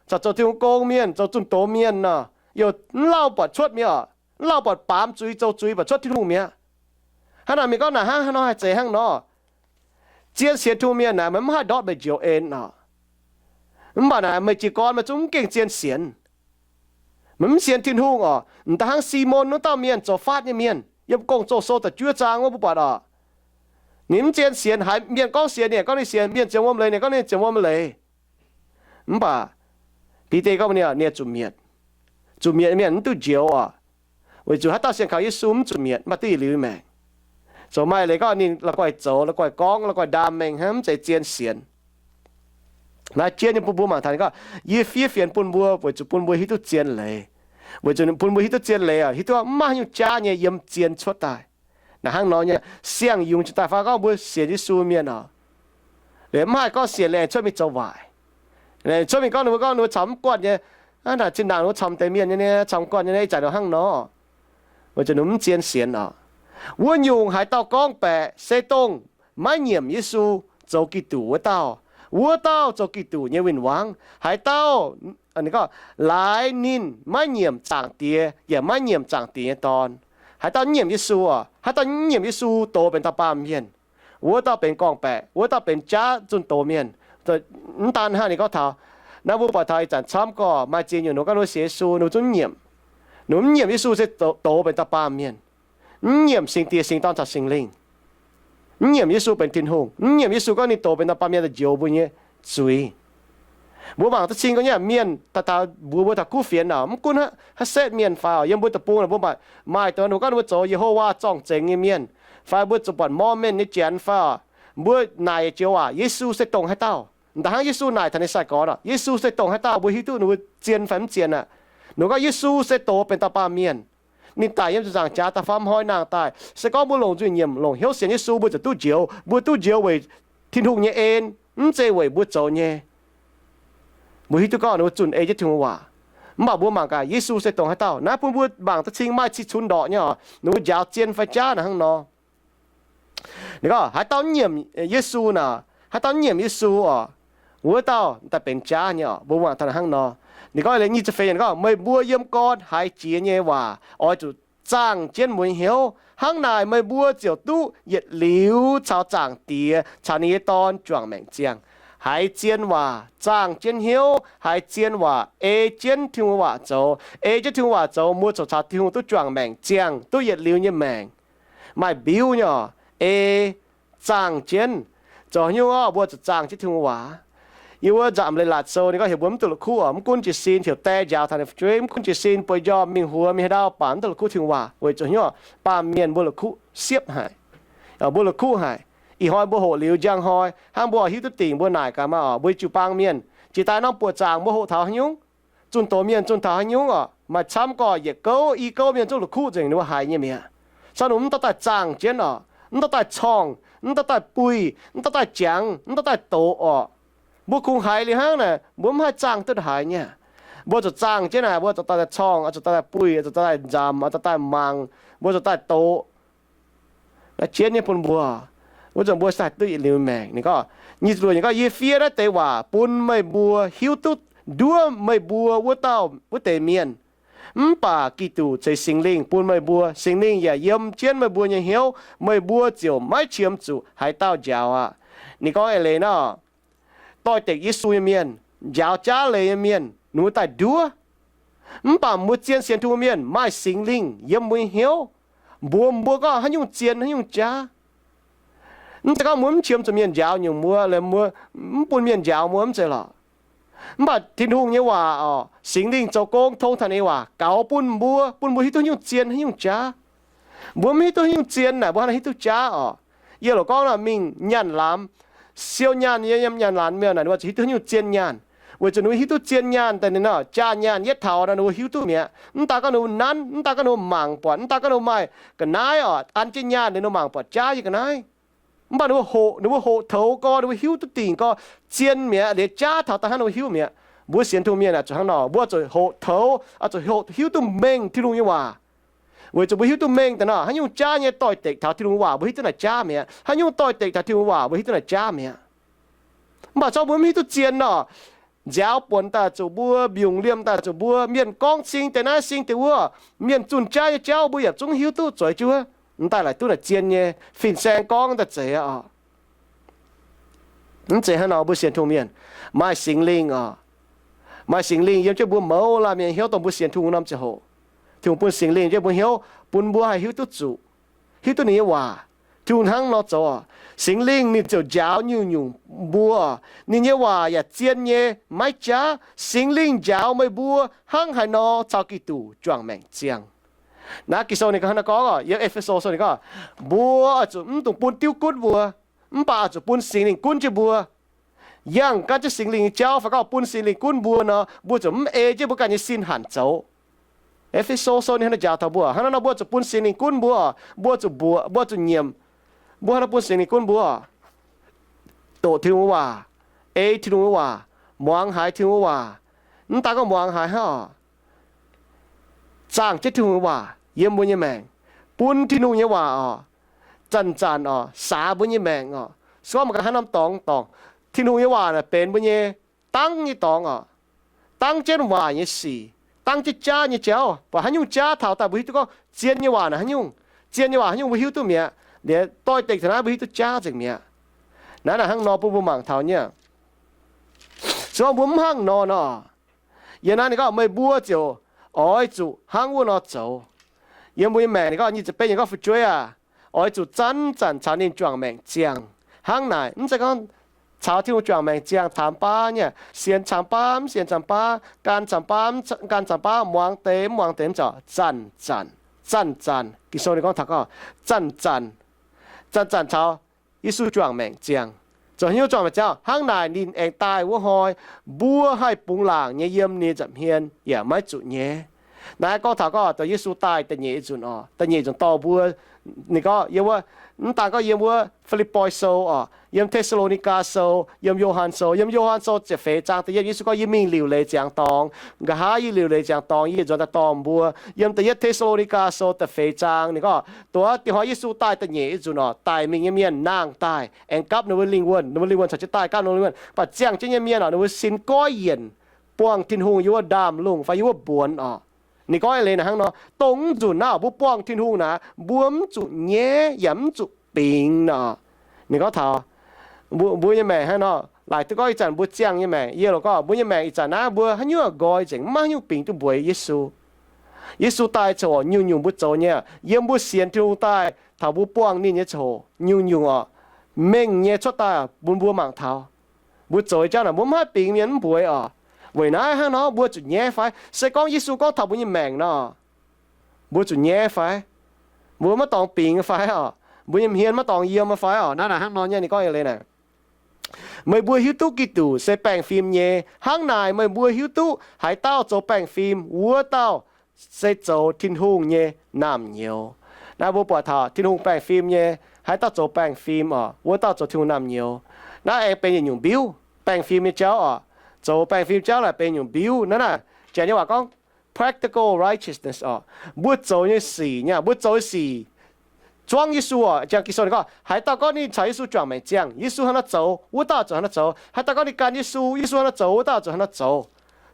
caux zoux Tin-Hungh gong mienh, zoux zunh doz mienh nor, youh mv lauh buatc cuotv mi'aqv. Mv lauh buatc baamz zuiz zoux zuiz buatc cuotv Tin-Hungh mi'aqv. Hnangv naaic mienh gorngv naaic hnangv haaix nor haih zeiz hnangv nor. Zien sienx Tin-Hungh mienh naaic meih mv haih ndortv meih njoux en oc. Mv baac naaic meih jiez gorn meih zungv mv gengh zien sienx. Meih mv sienx Tin-Hungh oc. M'daaih hnangv Simon wuov dauh mienh, zoux faatv nyei mienh, yiem Gong-Zoh sou da'juov zaang wuov mbuo buatc oc. Ninh mv zien sienx, haiz mienh gorngv sienx ninh gorngv ninh sienx, mienh ziouc wuom leiz ninh gorngv ninh ziouc wuom leiz. Mv baac Bide gorngv ninh, ninh zuqc mietc. Zuqc mietc mienh mv duqv njoux oc. Weic zuqc haaix dauh sienx kaux Yesu mv zuqc mietc, mv baac duqv yietc liuz maengc. Zoux maaih leiz gorngv ninh la'guaih zoux, la'guaih gorngv, la'guaih ndaam mengh hnangv, mv zeiz zien sienx. Naaiv jien nyei bun mbuo mangc taux ninh gorngv, yie fiev fienx bun mbuo weic zuqc bun mbuo hiuv duqv zien leiz. Weic zuqc bun mbuo hiuv duqv zien leiz oc, hiuv duqv mv maaih haaix nyungc jaav nyei yiem zien cuotv daaih. Naaic hnangv nor nyei, siang-yungz jiex daaih fai gorngv mbuo sienx Yesu mienh oc, liuz mv haih gorngv sienx liuz aengx cuotv mingh zoux waaic. Cuotv mingh gorngv ninh mbuo gorngv ninh mbuo caux mv guanh nyei, naaic zinh ndaangc ninh mbuo caux deix mienh nyei, caux mv guanh nyei, ih zanc ninh hnangv nor, weic zuqc ninh mv zien sienx oc. Wuov nyungc haaix dauh gorngv baeqc se dongh maiv nyiemc Yesu zoux Giduc wuov dauh. Wuov dauh zoux Giduc nyei win-wangv. Haaix dauh, ninh gorngv, laaix ninh maiv nyiemc Zaangc Diex yaac maiv nyiemc Zaangc Diex nyei Dorn. Haaix dauh mv nyiemc Yesu oc, haaix dauh mv nyiemc Yesu dox benx dauh baamh mienh, wuov dauh benx gorngv-baeqc, wuov dauh benx jaav zunh doz mienh. Mv daan hnangv, ninh gorngv taux, naaiv mbuo buatc taux ih zanc camv gorqv maaih ziex nyungc ninh gorngv ninh mbuo sienx Yesu ninh mbuo zungv mv nyiemc. Ninh mbuo mv nyiemc Yesu se dox, dox benx dauh baamh mienh, mv nyiemc Singx Diex, Singx Dorn caux Singx Lingh. Mv nyiemc Yesu benx Tin-Hungh, mv nyiemc Yesu gorngv ninh dox benx dauh baamh mienh daaih njoux mbuo nyei zuiz. Mbuo mangc duqv cing gorngv nyei mienh daaih taux mbuox mbuo taux kuv fienx oc, mv gunv haaix setv mienh fai oc, yiem mbuo deic-bung naaic mbuo maaih, maaih dongh ninh mbuo gorngv ninh mbuo zoux Yehowa zorng-zengx nyei mienh, fai mbuo zuqc buatc Mormon nyei janx fai oc, mbuo naaic joux waac Yesu se dongh haaix dauh. M'daaih hnangv Yesu naaic taux ninh sai-gorx oc, Yesu se dongh haaix dauh mbuo hiuv duqv ninh mbuo zien fai mv zien aqv. Ninh gorngv Yesu se dox benx dauh baamh mienh. Ninh daic yiem ziepc nzaangc jaax daaih faam hnoi nangh daaih. Se gorngv mbuo longc nzuih nyiemc longc hnyouv sienx Yesu mbuo ziouc duqv njoux. Mbuo duqv njoux weic Tin-Hungh nyei en, mv zeiz weic mbuo zoux nyei. Mbuo hiuv duqv gorngv ninh mbuo zunh ei jienv Tin-Hungh waac. Mv baac mbuo mangc gaax Yesu se dongh haaix dauh. Naaiv bun mbuo mangc duqv cing maaih cih cunx ndorqc nyei oc, ninh mbuo njaaux zien fai jaav naaic hnangv nor. Ninh gorngv haaix dauh mv nyiemc Yesu naaic, haaix dauh mv nyiemc Yesu oc, wuov dauh daaih benx jaav nyei oc. Mbuo mangc taux naaic hnangv nor. Ninh gorngv nyic ziepc feix yiemc gorngv, meih mbuo yiem gorn haiz jiex nyei waac oix zuqc zaangh jienv mbuo nyei hnyouv. Hnangv naaic meih mbuo ziouc duqv yietc liuz caux Zaangc Diex caux ninh nyei Dorn juangc maengc ziangh. Haiz zien waac, zaangh jienv hnyouv, haiz zien waac, ei jienv Tin-Hungh waac zoux, ei jienv Tin-Hungh waac zoux, mbuo ziouc caux Tin-Hungh duqv juangc maengc ziangh, duqv yietc liuz nyei maengc. Maaih mbiuv nyei oc, ei zaangh jienv. Zoux haaix nyungc oc, mbuo zuqc zaangh jienv Tin-Hungh waac. Yie wuov nzamc leiz-latc sou ninh gorngv heuc mbuo mv duqv la'kuqv oc, mv gunv jiez sin heuc die njaaux taux ninh fu'jueiv, mv gunv jiez sin bueix njormh mingh huox mingh haaix ndau, mv baac mv duqv la'kuqv Tin-Hungh waac. Weic zuqc haaix nyungc oc, baamh mienh mbuo la'kuqv siepv haic. Mbuo la'kuqv haic. Ih hnoi mbuo hoqc liuz njang hnoi hnangv mbuo hiuv duqv dingc mbuo naaic gaax maah oc, mbuo jiu-baang mienh jiex daaih norm buoqc zaangc mbuo hoqc taux haaix nyungc? Zunh doz mienh zunh taux haaix nyungc oc? Maaih camv gorqv yietc gouv i gouv mienh zungv la'kuqv nzengc ninh mbuo haiz nyei mi'aqv. Caux ninh mv dauh daaih zaangh jienv oc, mv dauh daaih corngh, mv dauh daaih buih, mv dauh daaih jangx, mv dauh daaih doqc oc. Mbuo kungx haiz liuz hnangv naaic, mbuo mv haih zaangh duqv haiz nyei. Mbuo zuqc zaangh jienv naaic, mbuo zuqc dauh daaih corngh, zuqc dauh daaih buih, zuqc dauh daaih nzamc, zuqc dauh daaih mangc, mbuo zuqc daaih doqc. Naaiv jienv nyei bun mbuo, wuov zanc mbuo haih duqv yietc liuz maengc. Ninh gorngv, nyic ziepc luoqc, ninh gorngv, yie fiev naaiv deix waac bun meih mbuo hiuv duqv nduov meih mbuo wuov dauh wuov deix mienh. Mv baac Giduc ceix Singx Lingh bun meih mbuo, Singx Lingh yaac yiem jienv meih mbuo nyei hnyouv, meih mbuo ziouc maiv qiemx zuqc haaix dauh njaaux aqv. Ninh gorngv eix leiz nor, doix-dekc Yesu nyei mienh, njaaux jaav leiz nyei mienh, ninh mbuo daaih nduov. Mv baac mbuo zien sienx Tin-Hungh mienh maaih Singx Lingh yiem mbuo nyei hnyouv, mbuox mbuo gorngv haaix nyungc zien haaix nyungc jaav. Mv zeiz gorngv mbuo mv qiemx zuqc mienh njaaux nyungc mbuo, mbuo mv bun mienh njaaux mbuo mv zeiz lorqc. Mv baac Tin-Hungh nyei waac oc, Singx Lingh zoux gong tong taux ninh nyei waac gaux bun mbuo, bun mbuo hiuv duqv haaix nyungc zien haaix nyungc jaav. Mbuo mv hiuv duqv haaix nyungc zien naaic, mbuo hnangv haaix hiuv duqv jaav oc? Yie loc gorngv nor, mingh nyaanh laamz, siou nyaanh yiem nyaanh laamz mienh naaic, ninh mbuo zuqc hiuv duqv haaix nyungc zien nyaanh, weic zuqc ninh mbuo hiuv duqv zien nyaanh daaih, ninh nor jaa nyaanh yietv taux nor ninh mbuo hiuv duqv mi'aqv. Mv daaih gorngv ninh mbuo nanv, mv daaih gorngv ninh mbuo mangc buatc, mv daaih gorngv ninh mbuo maaih ga'naaiv oc, an jienv nyaanh ninh mbuo mangc buatc jaav nyei ga'naaiv. Mv baac ninh mbuo hoqc, ninh mbuo hoqc toux gorx, ninh mbuo hiuv duqv dingc gorx, zien mi'aqv, liuz jaav taux daaih hnangv ninh mbuo hiuv mi'aqv. Mbuo sienx Tin-Hungh mienh aah, zuqc hnangv nor, mbuo zuqc hoqc toux, zuqc hoqc hiuv duqv mengh Tin-Hungh nyei waac. Weic zuqc mbuo hiuv duqv mengh daaih nor, haaix nyungc jaav nyei doix-dekc taux Tin-Hungh waac, mbuo hiuv duqv naaic jaav mi'aqv. Haaix nyungc doix-dekc taux Tin-Hungh waac, mbuo hiuv duqv naaic jaav mi'aqv. Mv baac zorqv mbuo mv hiuv duqv zien nor, nziaaux buonc daaih zuqc mbuo, mbiungc liemh daaih zuqc mbuo, mienh gorngv sing deix naaiv sing deix wuov, mienh zunh jaav nyei jauv mbuo yaac zungv hiuv duqv zueiz jienv wuov, mv daaih laaix duqv naaic zien nyei fin-saeng gorngv daaih zeiz aqv oc. Mv zeiz hnangv nor, mbuo sienx Tin-Hungh mienh maaih Singx Lingh oc. Maaih Singx Lingh yiem jienv mbuo mouz laanh mienh hnyouv, dongh mbuo sienx Tin-Hungh norm ziangh hoc, Tin-Hungh bun Singx Lingh jienv mbuo hnyouv, bun mbuo haih hiuv duqv zuqc, hiuv duqv ninh nyei waac. Tin-Hungh hnangv nor zoux oc. Singx Lingh ninh ziouc njaaux nyungc-nyungc mbuo. Ninh nyei waac yaac zien nyei, maiv jaav. Singx Lingh njaaux meih mbuo hnangv haaix nor caux Giduc juangc maengc ziangh. Naaiv Ging-Sou ninh hnangv naaiv gorngv oc, yiem E^fe^so Sou ninh gorngv, mbuo oix zuqc mv dungx bun diuv gunv mbuo, mv baac oix zuqc bun Singx Lingh gunv jienv mbuo. Yangh gan jienv Singx Lingh nyei jauv fai gorngv bun Singx Lingh gunv mbuo nor, mbuo zuqc mv ei jienv mbuo ganh nyei sin hanc zoux. E^fe^so Sou ninh hnangv naaiv njaaux taux mbuo, hnangv naaiv nor mbuo zuqc bun Singx Lingh gunv mbuo, mbuo zuqc mbuoqc, mbuo zuqc nyiemc. Mbuo hnangv naaiv bun Singx Lingh gunv mbuo, doqc Tin-Hungh nyei waac, ei Tin-Hungh nyei waac, muangx haiz Tin-Hungh nyei waac. Mv daan gorngv muangx haiz hnangv oc, zaangh jienv Tin-Hungh nyei waac yiem mbuo nyei maengc, bun Tin-Hungh nyei waac oc, zanc-zanc oc, saax mbuo nyei maengc oc. Se gorngv mangc gaax haaix norm dorngx dorngc, Tin-Hungh nyei waac naaic benx mbuo nyei dangv nyei dorngx oc, dangv jienv waaic nyei sic, dangv jienv jaav nyei jauv. Buatc haaix nyungc jaav taux daaih mbuo hiuv duqv gorngv zien nyei waac naaic haaix nyungc, zien nyei waac haaix nyungc mbuo hiuv duqv mi'aqv. Liuz doix-dekc taux naaiv mbuo hiuv duqv jaav nzengc mi'aqv. Naaiv naaic hnangv nor bun mbuo mangc taux nyei. Se gorngv mbuo mv hnangv nor nor, yiem naaiv ninh gorngv meih mbuo ziouc oix zuqc hnangv wuov nor zoux. Yiem mbuo nyei maengc ninh gorngv nyic ziepc betv nyei gorngv fu'jueiv aac, oix zuqc zanc-zanc caux ninh juangc maengc ziangh. Hnangv naaic, mv zeiz gorngv caux Tin-Hungh juangc maengc ziangh caamx baav nyei, sienx caamx baav, mv sienx caamx baav, gan caamx baav, mv gan caamx baav, muangx deix, mv muangx deix, mv zeiz. Zanc-zanc, zanc-zanc, Ging-Sou ninh gorngv taux gorngv zanc-zanc, zanc-zanc caux Yesu juangc maengc ziangh. Zoux haaix nyungc juangc maengc ziangh? Hnangv naaic ninh aengx daaih wuov hnoi, mbuo haih bungx laangc nyei yiem ninh nza'hmien yaac maiv zuqc nyei. Naaiv gorngv taux gorngv dongh Yesu daaih da'nyeic nzunc oc, da'nyeic nzunc dorh mbuo, ninh gorngv yiem wuov, mv daan gorngv yiem wuov Fi^lipv^poi Sou oc, yiem Te^saa^lo^ni^gaa Sou, yiem Yo^han Sou, yiem Yo^han Sou ziepc feix zaang da'yietv, Yesu gorngv, yie mingh liuc leiz ziangx dorngx. Nqa'haav yie liuc leiz ziangx dorngx, yie nzuonx daaih dorh mbuo. Yiem da'yietv Te^saa^lo^ni^gaa Sou da'feix zaang ninh gorngv, dongh wuov dieh hnoi Yesu daaih da'nyeic nzunc oc, daic mingh nyei mienh nangh daaih aengx gapv ninh mbuo lingh wuonh, ninh mbuo lingh wuonh caux jienv daaih gapv ninh mbuo lingh wuonh. Mv baac ziangh jienv nyei mienh oc, ninh mbuo sin goiv yienc buangh Tin-Hungh yiem wuov ndaamv-lungh fai yiem wuov mbuonx oc. Ninh gorngv eix leiz naaic hnangv nor, dongh mv nzunc naaiv mbuo buangh Tin-Hungh naaic, mbuo mv zuqc nyaiv yaac mv zuqc bingx nor. Ninh gorngv taux mbuo, mbuo nyei maengc hnangv nor, laaic duqv gorngv ih zanc mbuo ziangh nyei maengc, yie loz gorngv mbuo nyei maengc ih zanc naaiv mbuo haaix nyungc goix nzengc, mv maaih haaix nyungc bingx duqv mbuox Yesu. Yesu daaih coc nyungc-nyungc mbuo zoux nyei, yiem mbuo sienx Tin-Hungh daaih taux mbuo buangh ninh nyei ziangh hoc nyungc-nyungc oc, mengh nyei cuotv daaih bun mbuo mangc taux. Mbuo zoux nyei jauv naaic mbuo mv haih bingx mienh mv mbuox oc. Weic naaiv hnangv nor mbuo zuqc nyaiv fai? Se gorngv Yesu gorngv taux mbuo nyei maengc nor, mbuo zuqc nyaiv fai? Mbuo maiv dorngx bingx fai oc? Mbuo nyei hmien maiv dorngx yiem fai oc? Naaiv naaic hnangv nor nyei ninh gorngv eix leiz naaic, meih mbuo hiuv duqv Giduc se baengh fim nyei. Hnangv naaic meih mbuo hiuv duqv haaix dauh zoux baengh fim, wuov dauh se zoux Tin-Hungh nyei naamh nyouz. Naaiv mbuo buatc taux Tin-Hungh baengh fim nyei, haaix dauh zoux baengh fim oc, wuov dauh zoux Tin-Hungh naamh nyouz. Naaiv aengx benx yietc nyungc mbiuv baengh fim nyei jauv oc. Zoux baengh fim jauv naaic benx nyungc mbiuv. Naaiv naaic Janx nyei waac gorngv practical righteousness oc. Mbuo zoux nyei sic nyei, mbuo zoux nyei sic zuangv Yesu oc. Janx Ging-Sou ninh gorngv, haaix dauh gorngv ninh caux Yesu juangc maengc ziangh, Yesu hnangv naaiv zoux, wuov dauh zuqc hnangv naaiv zoux. Haaix dauh gorngv ninh gan Yesu, Yesu hnangv naaiv zoux, wuov dauh zuqc hnangv naaiv zoux.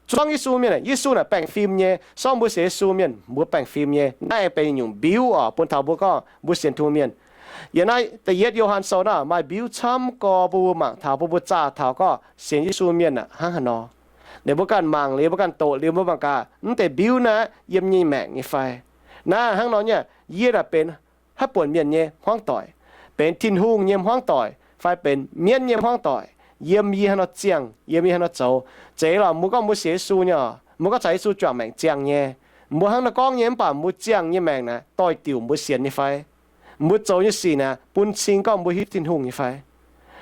Zuangv Yesu mienh, Yesu naaic baengh fim nyei. Sorng mbuo sienx Yesu mienh, mbuo baengh fim nyei. Naaiv aengx benx yietc nyungc mbiuv oc, bun taux mbuo gorngv mbuo sienx Tin-Hungh mienh. Yiem naaiv da'yietv Yo^han Sou naaiv maaih mbiuv camv gorx bun mbuo mangc taux, bun mbuo zaah taux gorngv sienx Yesu mienh aac hnangv haaix nor. Liuz mbuo ganh mangc liuz, mbuo ganh doqc liuz, mbuo mangc gaax mv deix mbiuv naaiv yiem nyei maengc nyei fai. Naaiv hnangv nor nyei, yie naaic benx haaix buonc mienh nyei hmuangv doic? Benx Tin-Hungh nyei hmuangv doic fai benx mienv nyei hmuangv doic? Yiem yie hnangv nor ziangh, yiem yie hnangv nor zoux. Zeiz lorqc, mbuo gorngv mbuo sienx Yesu nyei oc, mbuo gorngv caux Yesu juangc maengc ziangh nyei, mbuo hnangv nor gorngv nyei, mv baac mbuo ziangh nyei maengc naaic doix-diuc mbuo sienx nyei fai? Mbuo zoux nyei sic naaic bun cing gorngv mbuo hiuv Tin-Hungh nyei fai?